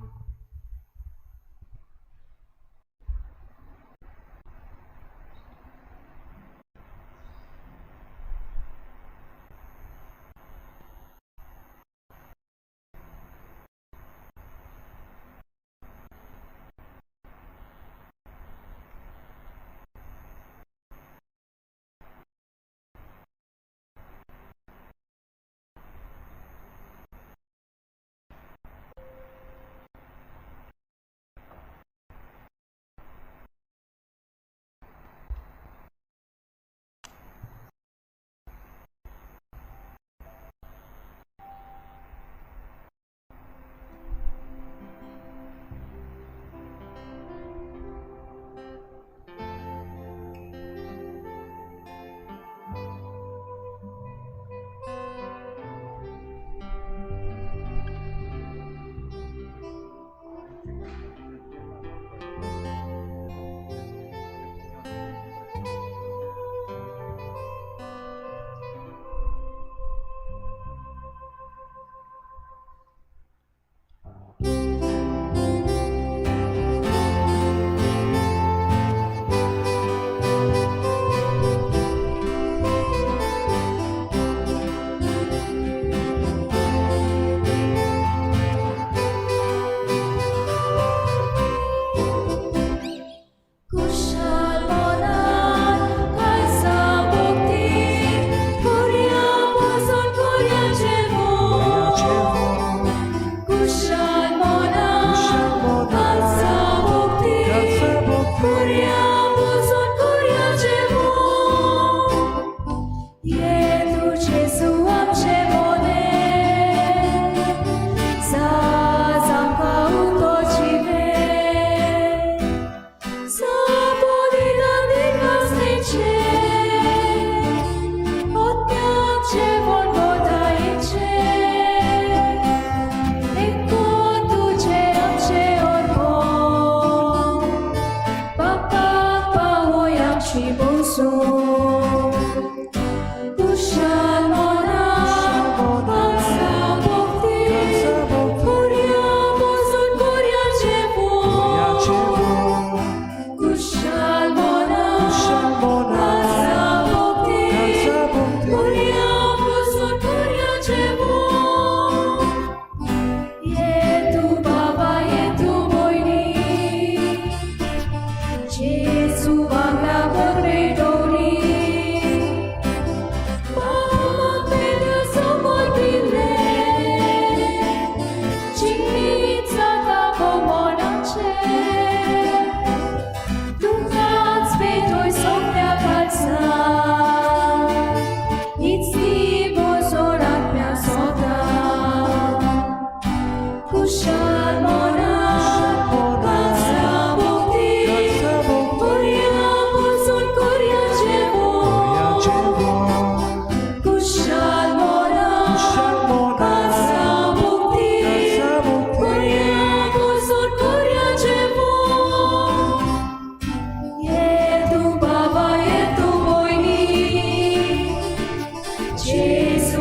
Gesù,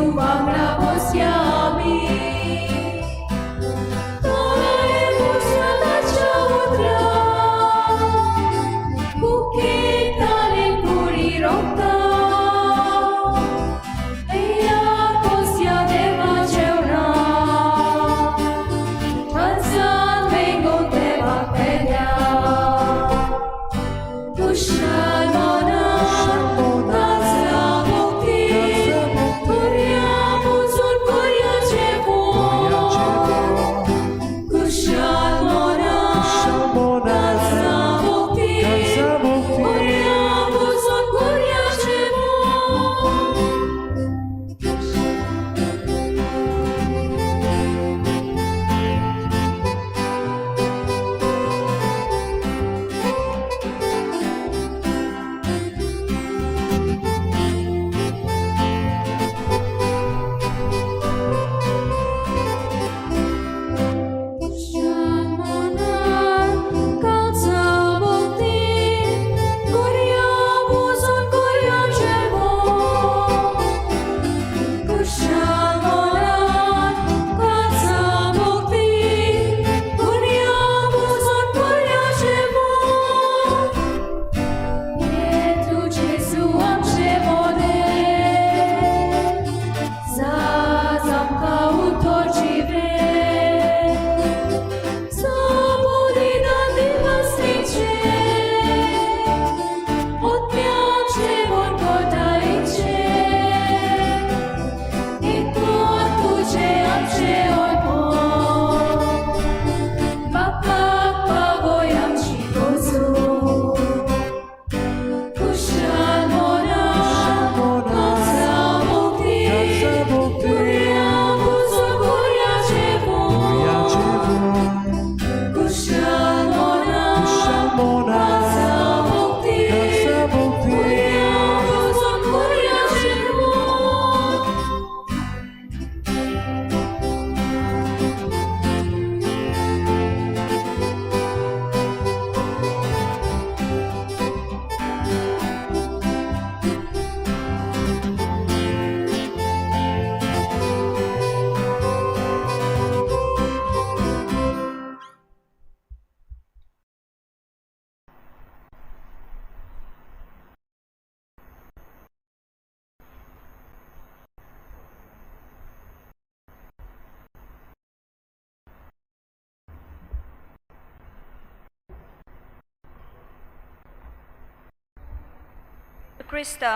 क्रिस्ता,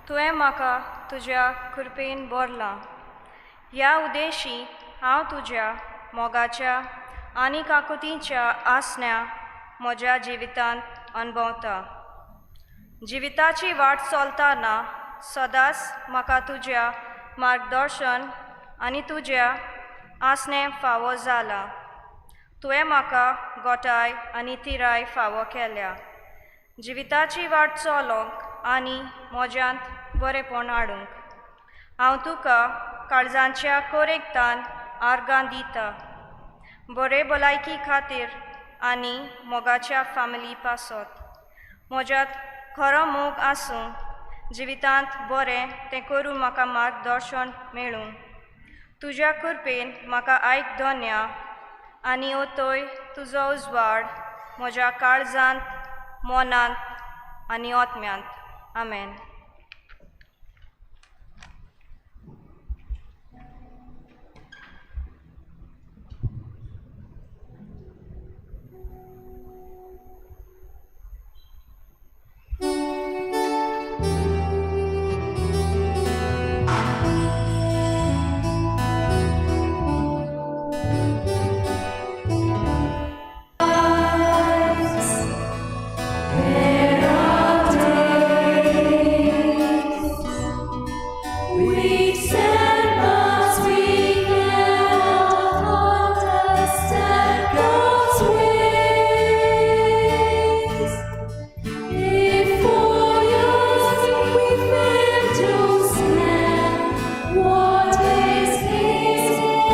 तुवें म्हाका तुज्या कृपेन भरलां. ह्या उद्देशी हांव तुज्या मोगाच्या आनी काकुतीच्या आसण्या म्हज्या जिवितांत अणभवता. जिविताची वाट चलतना सदांच म्हाका तुज्या मार्गदर्शन आनी तुज्या आसणें फावो जालां. तुवें म्हाका गोठाय आनी थिराय फावो केल्या जिविताची वाट चलोवंक आनी म्हज्यांत बरेपण हाडूंक. हांव तुका काळजांच्या कोरेकतान आर्गां दिता, बरे भलायकी खातीर आनी मोगाच्या फामिली पासत. म्हज्यांत खरो मोग आसूं, जिवितांत बरें तें करूं म्हाका मार्गदर्शन मेळूं. तुज्या कृपेन म्हाका आयक दोन्या आनी ओतय तुजो उजवाड म्हज्या काळजांत, मनांत आनी आत्म्यांत. आमेन. We stand, but we cannot understand God's ways. If for years we fail to stand, what is His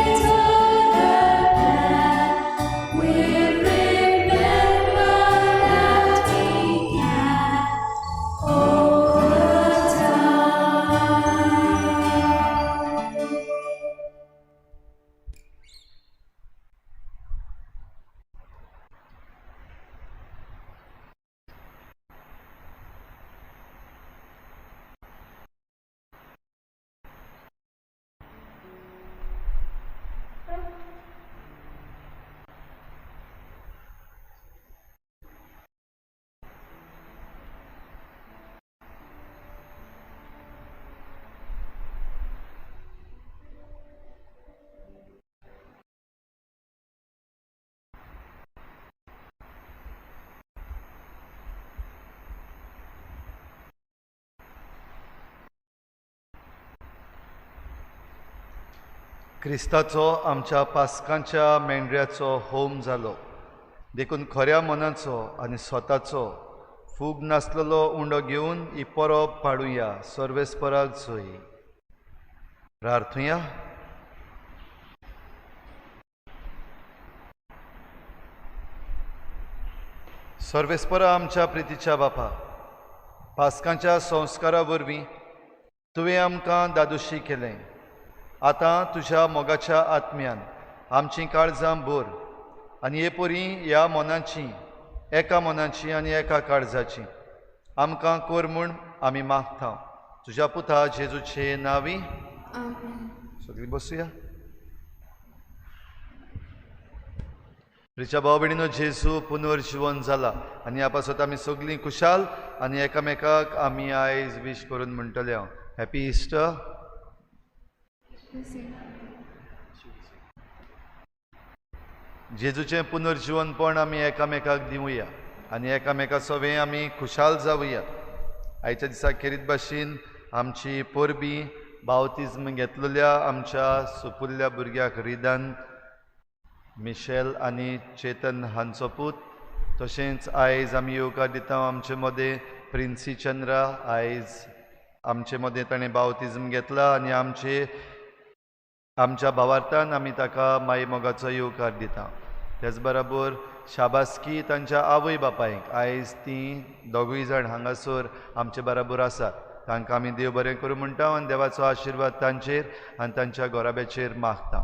eternal plan? We'll remember that He can all the time. क्रिस्ताचो आमच्या पास्कांच्या मेंढऱ्याचो होम जालो, देखून खऱ्या मनाचो आनी स्वताचो फूग नासलेलो उंडो घेवन ही परब पाडुया. सर्वेस्पराक जोई प्रार्थुया. सर्वेस्परा आमच्या प्रितीच्या बापा, पास्कांच्या संस्कारा वरवीं तुवें आमकां दादोशी केलें. आतां तुज्या मोगाच्या आत्म्यान आमचीं काळजां भर आनी हे परी ह्या मनाची, एका मनाची आनी एका काळजाची आमकां कर म्हूण आमी मागता. तुज्या पुता जेजूचे नांवी. सगळीं बसुया. प्रिच्या भाव भयणीनो, जेजू पुनर्जिवन जाला आनी ह्या पासत आमी सगळीं खुशाल आनी एकामेकाक आमी आयज वीश करून म्हणटले हांव हॅपी इस्टर. जेजूचें पुनर्जिवनपण आमी एकामेकाक दिवया आनी एकामेका सवें आमी खुशाल जावया. आयच्या दिसा खेरीत भाशेन आमची परबी बावतिज्म घेतलेल्या आमच्या सुपुल्ल्या भुरग्याक रिदान मिशेल आनी चेतन हांचो पूत, तशेंच आयज आमी येवकार दिता आमचे मदें प्रिन्सी चंद्रा. आयज आमचे मदें ताणें बावतिज्म घेतला आनी आमचे आमच्या भावार्थान आमी ताका माई मोगाचो येवकार दिता. त्याच बराबर शाबासकी तांच्या आवय बापायक. आयज तीं दोगूय जाण हांगासर आमचे बराबर आसात. तांकां आमी देव बरें करूं म्हणटा आनी देवाचो आशिर्वाद तांचेर आनी तांच्या घराब्याचेर मागता.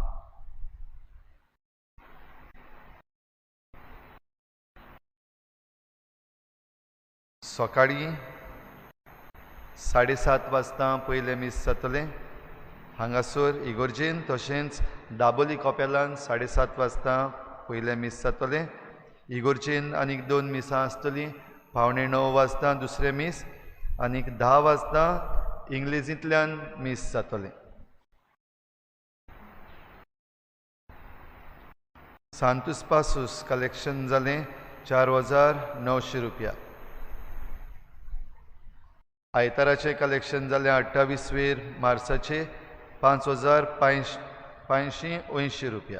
सकाळीं 7:30 वाजता पयलें मीस जातलें हांगासर इगोर्जेन, तशेंच दाबोली कपेलान 7:30 वाजता पयलें मीस जातलें. इगोर्जेन आनीक 2 मिसां आसतलीं. 8:45 वाजता दुसरें मीस आनीक 10 वाजता इंग्लिजींतल्यान मीस जातलें। सांतूस पासूस कलेक्शन जालें 4,900 रुपया। आयताराचें कलेक्शन जालें 28 मार्चाचे 5,580 रुपया।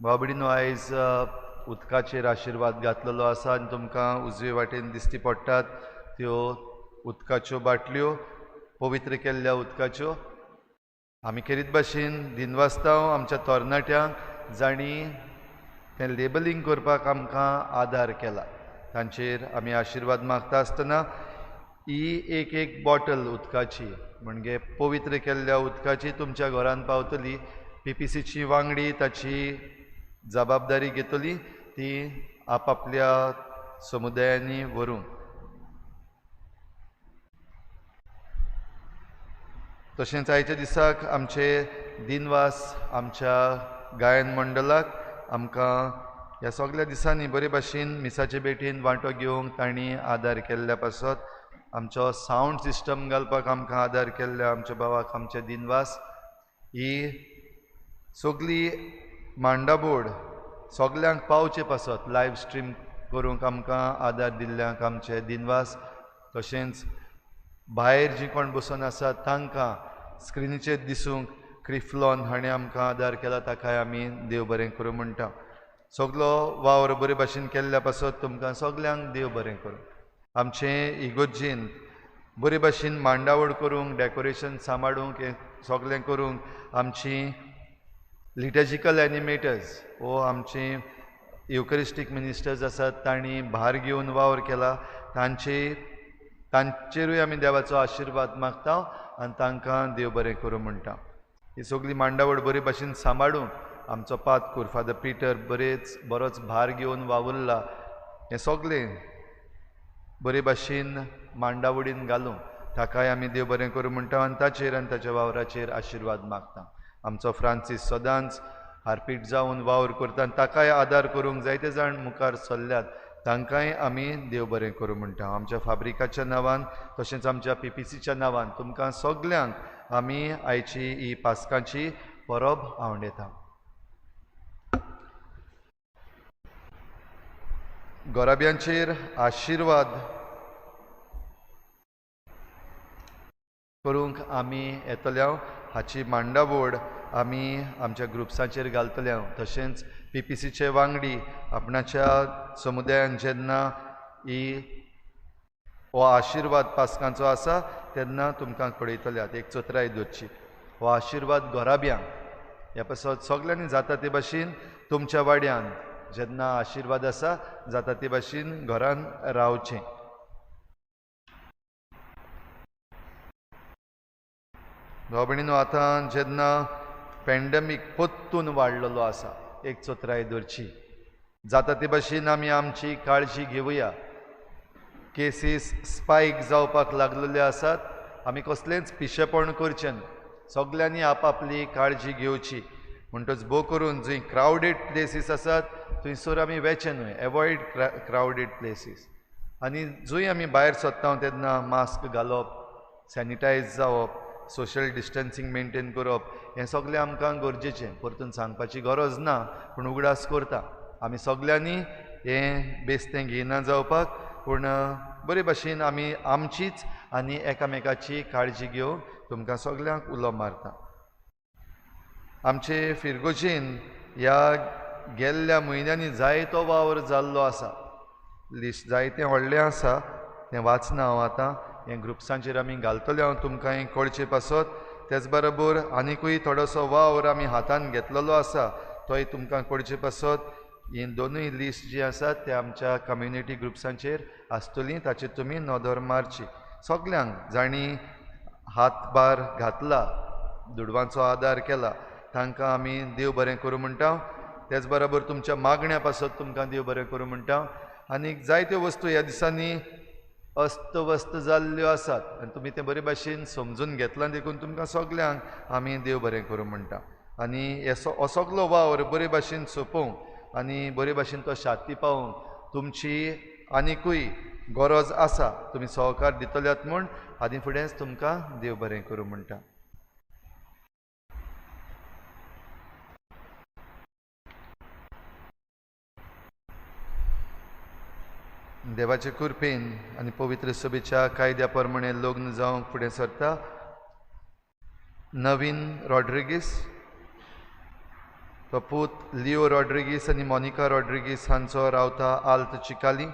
बाबडीनो आयज उदकाचेर आशिर्वाद घातलेलो आसा आनी तुमकां उजवे वाटेन दिश्टी पडटात त्यो उदकाच्यो बाटल्यो, पवित्र केल्ल्या उदकाच्यो। आमी खेरीत भाशेन दिनवास्तांव आमच्या तरणाट्यांक जांणी तें लेबलिंग करपाक आमकां आदार केला, तांचेर आमी आशिर्वाद मागता आसतना ही एक एक बॉटल उदकाची म्हणजे पवित्र केल्ल्या उदकाची तुमच्या घरान पावतली। पीपीसीची वांगडी ताची जबाबदारी घेतली, ती आपापल्या समुदायांनी व्हरूंक। तशेंच आयच्या दिसाक आमचे दिनवास आमच्या गायन मंडळाक आमकां ह्या सगळ्या दिसांनी बरे भाशेन मिसाचे भेटीन वांटो घेवंक तांणी आदार केल्ल्या पासत, आमचो सावंड सिस्टम घालपाक आमकां आदार केल्ल्या आमच्या भावाक आमचे दिनवास। ही सगळी मांडाबोर्ड सगल्यांक पावचे पासत लायव स्ट्रीम करूंक आमकां आदार दिल्ल्यांक आमचे दिनवास। तशेंच भायर जी कोण बसून आसात तांकां स्क्रिनीचेर दिसूंक क्रिफ्लॉन हाणें आमकां आदार केला, ताकाय आमी देव बरें करूं म्हणटा। सगलो वावर बरे भाशेन केल्ल्या पासत तुमकां सगल्यांक देव बरें करूं। आमचें इगोर्जेन बरे भाशेन मांडावळ करूंक, डेकोरेशन सांबाळूंक, हें सगलें करूंक आमची लिटर्जिकल एनिमेटर्स वो आमचे युकरिस्टीक मिनिस्टर्स आसात तांणी भार घेवन वावर केला, तांचेरूय आमी देवाचो आशिर्वाद मागता आनी तांकां देव बरें करूं म्हणटा। ही सगळी मांडावळ बरे भाशेन सांबाळूंक आमचो पादकूर फादर पिटर बरोच भार घेवन वावुरला, हें सगळें बरे भाशेन मांडावळीन घालूंक ताकाय आमी देव बरें करूं म्हणटा आनी ताचेर आनी ताच्या वावराचेर आशिर्वाद मागता। आमचो फ्रांसीस सदांच हारपीट जावन वावर करता आनी ताकाय आदार करूंक जायते जाण मुखार सरल्यात, तांकांय आमी देव बरें करूं म्हणटा। आमच्या फाब्रिकाच्या नांवान तशेंच आमच्या पीपीसीच्या नांवान तुमकां सगल्यांक आमी आयची ही पास्काची परब आवडयता। गोराब्यांचेर आशिर्वाद करूंक आमी येतल्या, हाची मांडावळ आमी आमच्या ग्रुप्साचेर घालतले। तशेंच पीपीसीचे वांगडी आपणाच्या समुदायान जेन्ना ही हो आशिर्वाद पास्कांचो आसा तेन्ना तुमकां कळयतल्यात एक चतराय दवरची। हो आशिर्वाद घराब्यांक ह्या पासत सगल्यांनी जाता ते भाशेन तुमच्या वाड्यान जेन्ना आशिर्वाद आसा जाता ते भाशेन घरान रावचें। भाव भयणीनो, आतां जेन्ना पॅन्डेमीक परतून वाडलेलो आसा एक चतराय दवरची, जाता ते भाशेन आमी आमची काळजी घेवया। केसीस स्पायक जावपाक लागलेले आसात, आमी कसलेंच पिशेपण करचें न्हू, सगल्यांनी आपापली काळजी घेवची। म्हणटच भोव करून जंय क्रावडेड प्लेसीस आसात थंयसर आमी वचचें न्हय, एवॉयड क्रावडेड प्लेसीस। आनी जंय आमी भायर सरता तेन्ना मास्क घालप, सॅनिटायज जावप, सोशल डिस्टन्सींग मेनटेन करप हें सगळें आमकां गरजेचें। परतून सांगपाची गरज ना, पूण उगडास करता आमी सगल्यांनी हें बेस्तें घेयना जावपाक, पूण बरे भाशेन आमी आमचीच आनी एकामेकाची काळजी घेवन तुमकां सगल्यांक उलो मारता। आमचे फिरगोजेन ह्या गेल्ल्या म्हयन्यांनी जायतो वावर जाल्लो आसा, लिस्ट जायतें व्हडलें आसा, तें वाचना हांव आतां, हें ग्रुप्सांचेर आमी घालतले हांव तुमकां हें कळचें पासत। तेच बरोबर आनिकूय थोडोसो वावर आमी हातान घेतलेलो आसा तोय तुमकां कळचें पासत ही दोनूय लिस्ट जी आसा ते आमच्या कम्युनिटी ग्रुप्सांचेर आसतली, ताचेर तुमी नदर मारची। सगल्यांक जांणी हातभार घातला, दुडवांचो आदार केला तांकां आमी देव बरें करूं म्हणटा। तेच बरोबर तुमच्या मागण्या पासत तुमकां देव बरें करूं म्हणटा। आनी जायत्यो वस्तू ह्या दिसांनी अस्तव्यस्त जाल्ल्यो आसात आनी तुमी तें बरे भाशेन समजून घेतलां, देखून तुमकां सगल्यांक आमी देव बरें करूं म्हणटा। आनी हे हो सगलो वावर बरे भाशेन सोंपोवंक आनी बरे भाशेन तो शांती पावोवंक तुमची आनिकूय गरज आसा. तुमी सहकार दितल्यात म्हूण आदी फुडेंच तुमकां देव बरें करूं म्हणटा. देवाचे कृपेन आनी पवित्र सभेच्या कायद्या प्रमाणे लग्न जावंक फुडें सरता नवीन रॉड्रिगीस, तो पूत लिओ रॉड्रिगीस आनी मोनिका रॉड्रिगीस हांचो रावता आल्त चिकाली.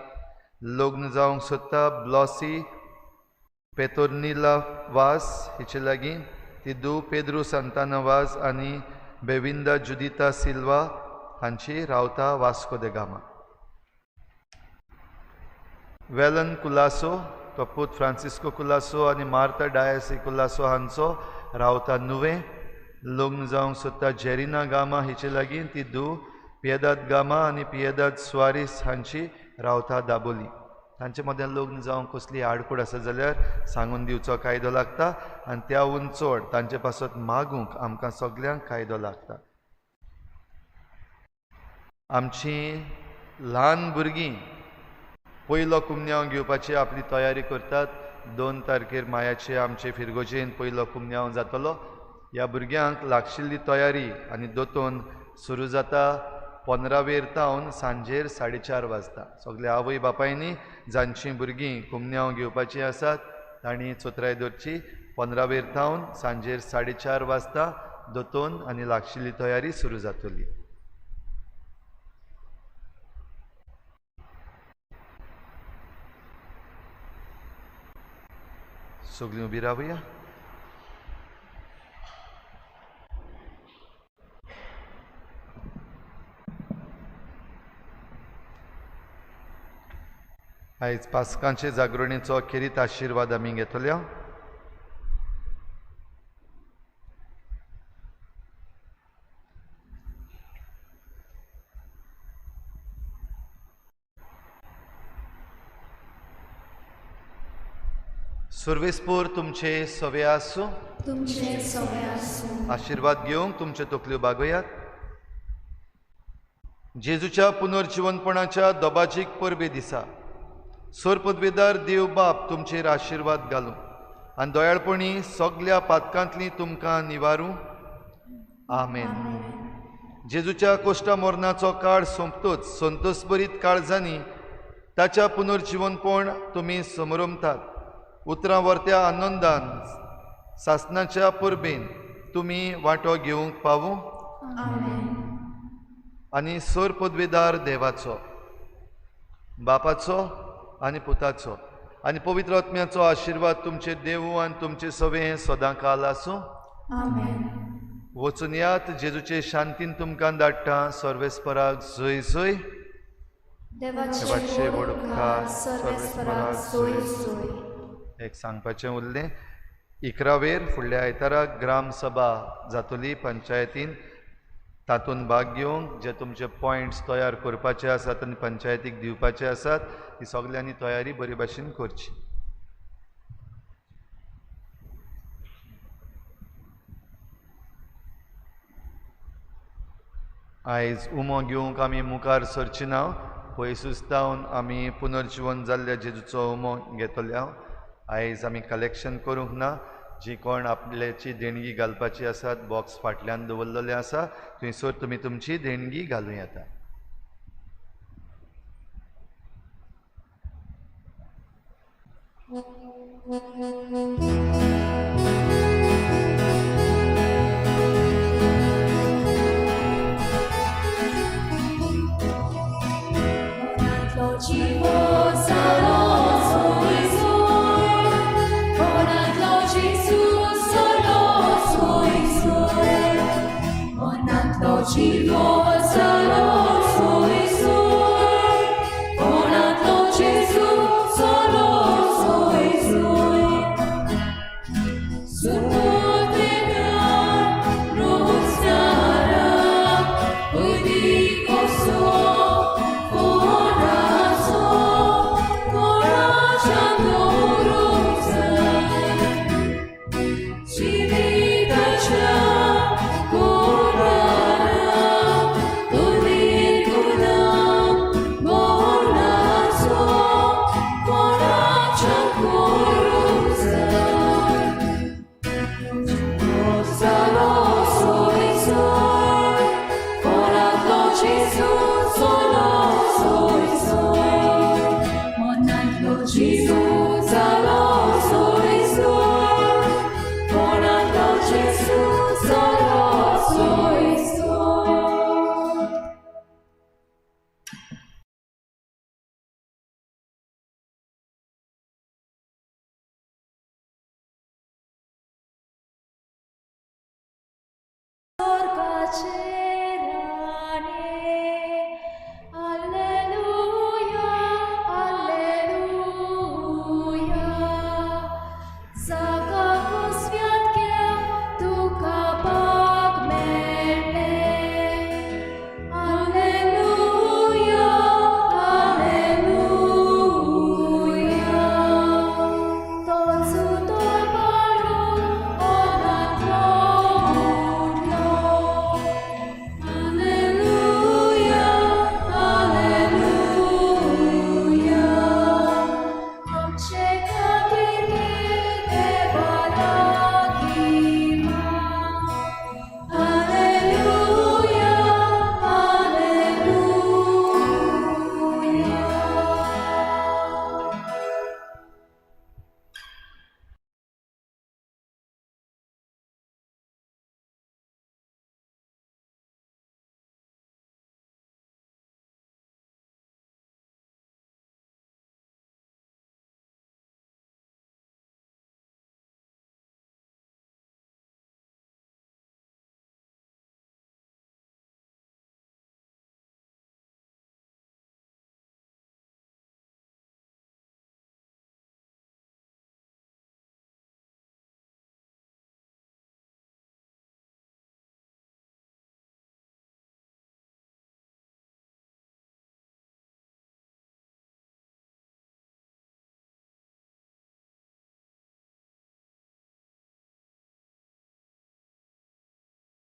लग्न जावंक सोदता ब्लॉसी पेतोर्निला वास हिचे लागीं. ती धूव पेद्रू सांताना वाज आनी बेविंदा जुदिता सिल्वा हांची रावता वास्को दे गामा. वेलन कुलासो, तो पूत फ्रांसिस्को कुलासो आनी मार्ता डायसी कुलासो हांचो रावता नुवें. लग्न जावंक सोदता जेरिना गामा हिचे लागीं. ती धूव पियेदाद गामा आनी पियेदाद सुवारीस हांची रावता दाबोली. तांचे मदें लग्न जावंक कसली आडखूड आसा जाल्यार सांगून दिवचो कायदो लागता आनी त्याहून चड तांचे पासत मागूंक आमकां सगल्यांक कायदो लागता. आमची ल्हान भुरगीं पयलो कुमन्यांव घेवपाची आपली तयारी करतात. 2 तारखेर मायाचे आमचे फिरगोजेन पयलो कुमन्यांव जातलो. ह्या भुरग्यांक लागशिल्ली तयारी आनी दोतोन सुरू जाता 15वेर तावन सांजेर 4:30 वाजता. सगल्या आवय बापायनी जांचीं भुरगीं कुमन्यांव घेवपाचीं आसात तांणी चोत्राय दवरची. 15वेर तावन सांजेर 4:30 वाजता दोतोन आनी लागशिल्ली तयारी सुरू जातली. सगळीं उबी रावया. आयज पास्कांचे जागरणेचो खेरीत आशिर्वाद आमी घेतल्या. सुर्वेसपूर तुमचे सवे आसूं, तुमचे सवे आसूं. आशिर्वाद घेवंक तुमचे तकल्यो बागोयात. जेजूच्या पुनर्जिवनपणाच्या दबाजीक परबे दिसा सोरपदवेदार देव बाप तुमचेर आशिर्वाद घालूं आनी दयाळपणी सगल्या पातकांतली तुमकां निवारूं. आमेन. जेजूच्या कोश्टा मरणाचो काळ सोंपतोच संतोषभरीत काळजांनी ताच्या पुनर्जिवनपण तुमी समरमतात. उतरां वर्त्या आनंदान सासनाच्या परबेन तुमी वांटो घेवंक पावूं. आनी सोर पदवेदार देवाचो, बापाचो आनी पुताचो आनी पवित्र आत्म्याचो आशिर्वाद तुमचे देवू आनी तुमचे सवे सदां काल आसूं. वचून यात. जेजूचे शांतीन तुमकां धाडटा. सर्वेस्पराक जय जय. देवाचे व्हड उपकार सर्वेस्पराक जय जय. एक सांगपाचें उरलें, 11वेर फुडल्या आयताराक ग्राम सभा जातली पंचायतीन. तातूंत भाग घेवंक जे तुमचे पॉयंट्स तयार करपाचे आसात आनी पंचायतीक दिवपाचे आसात ती सगल्यांनी तयारी बरे भाशेन करची. आयज उमो घेवंक आमी मुखार सरची ना. पयसूच जावन आमी पुनर्जिवन जाल्ल्या जेजूचो उमो घेतले. आयज आमी कलेक्शन करूंक ना. जी कोण आपल्याची देणगी घालपाची आसात बॉक्स फाटल्यान दवरलेले आसा थंयसर तुमी तुमची देणगी घालूं येता. जेजू चलो सोय सोय, मनांतलो जेजू.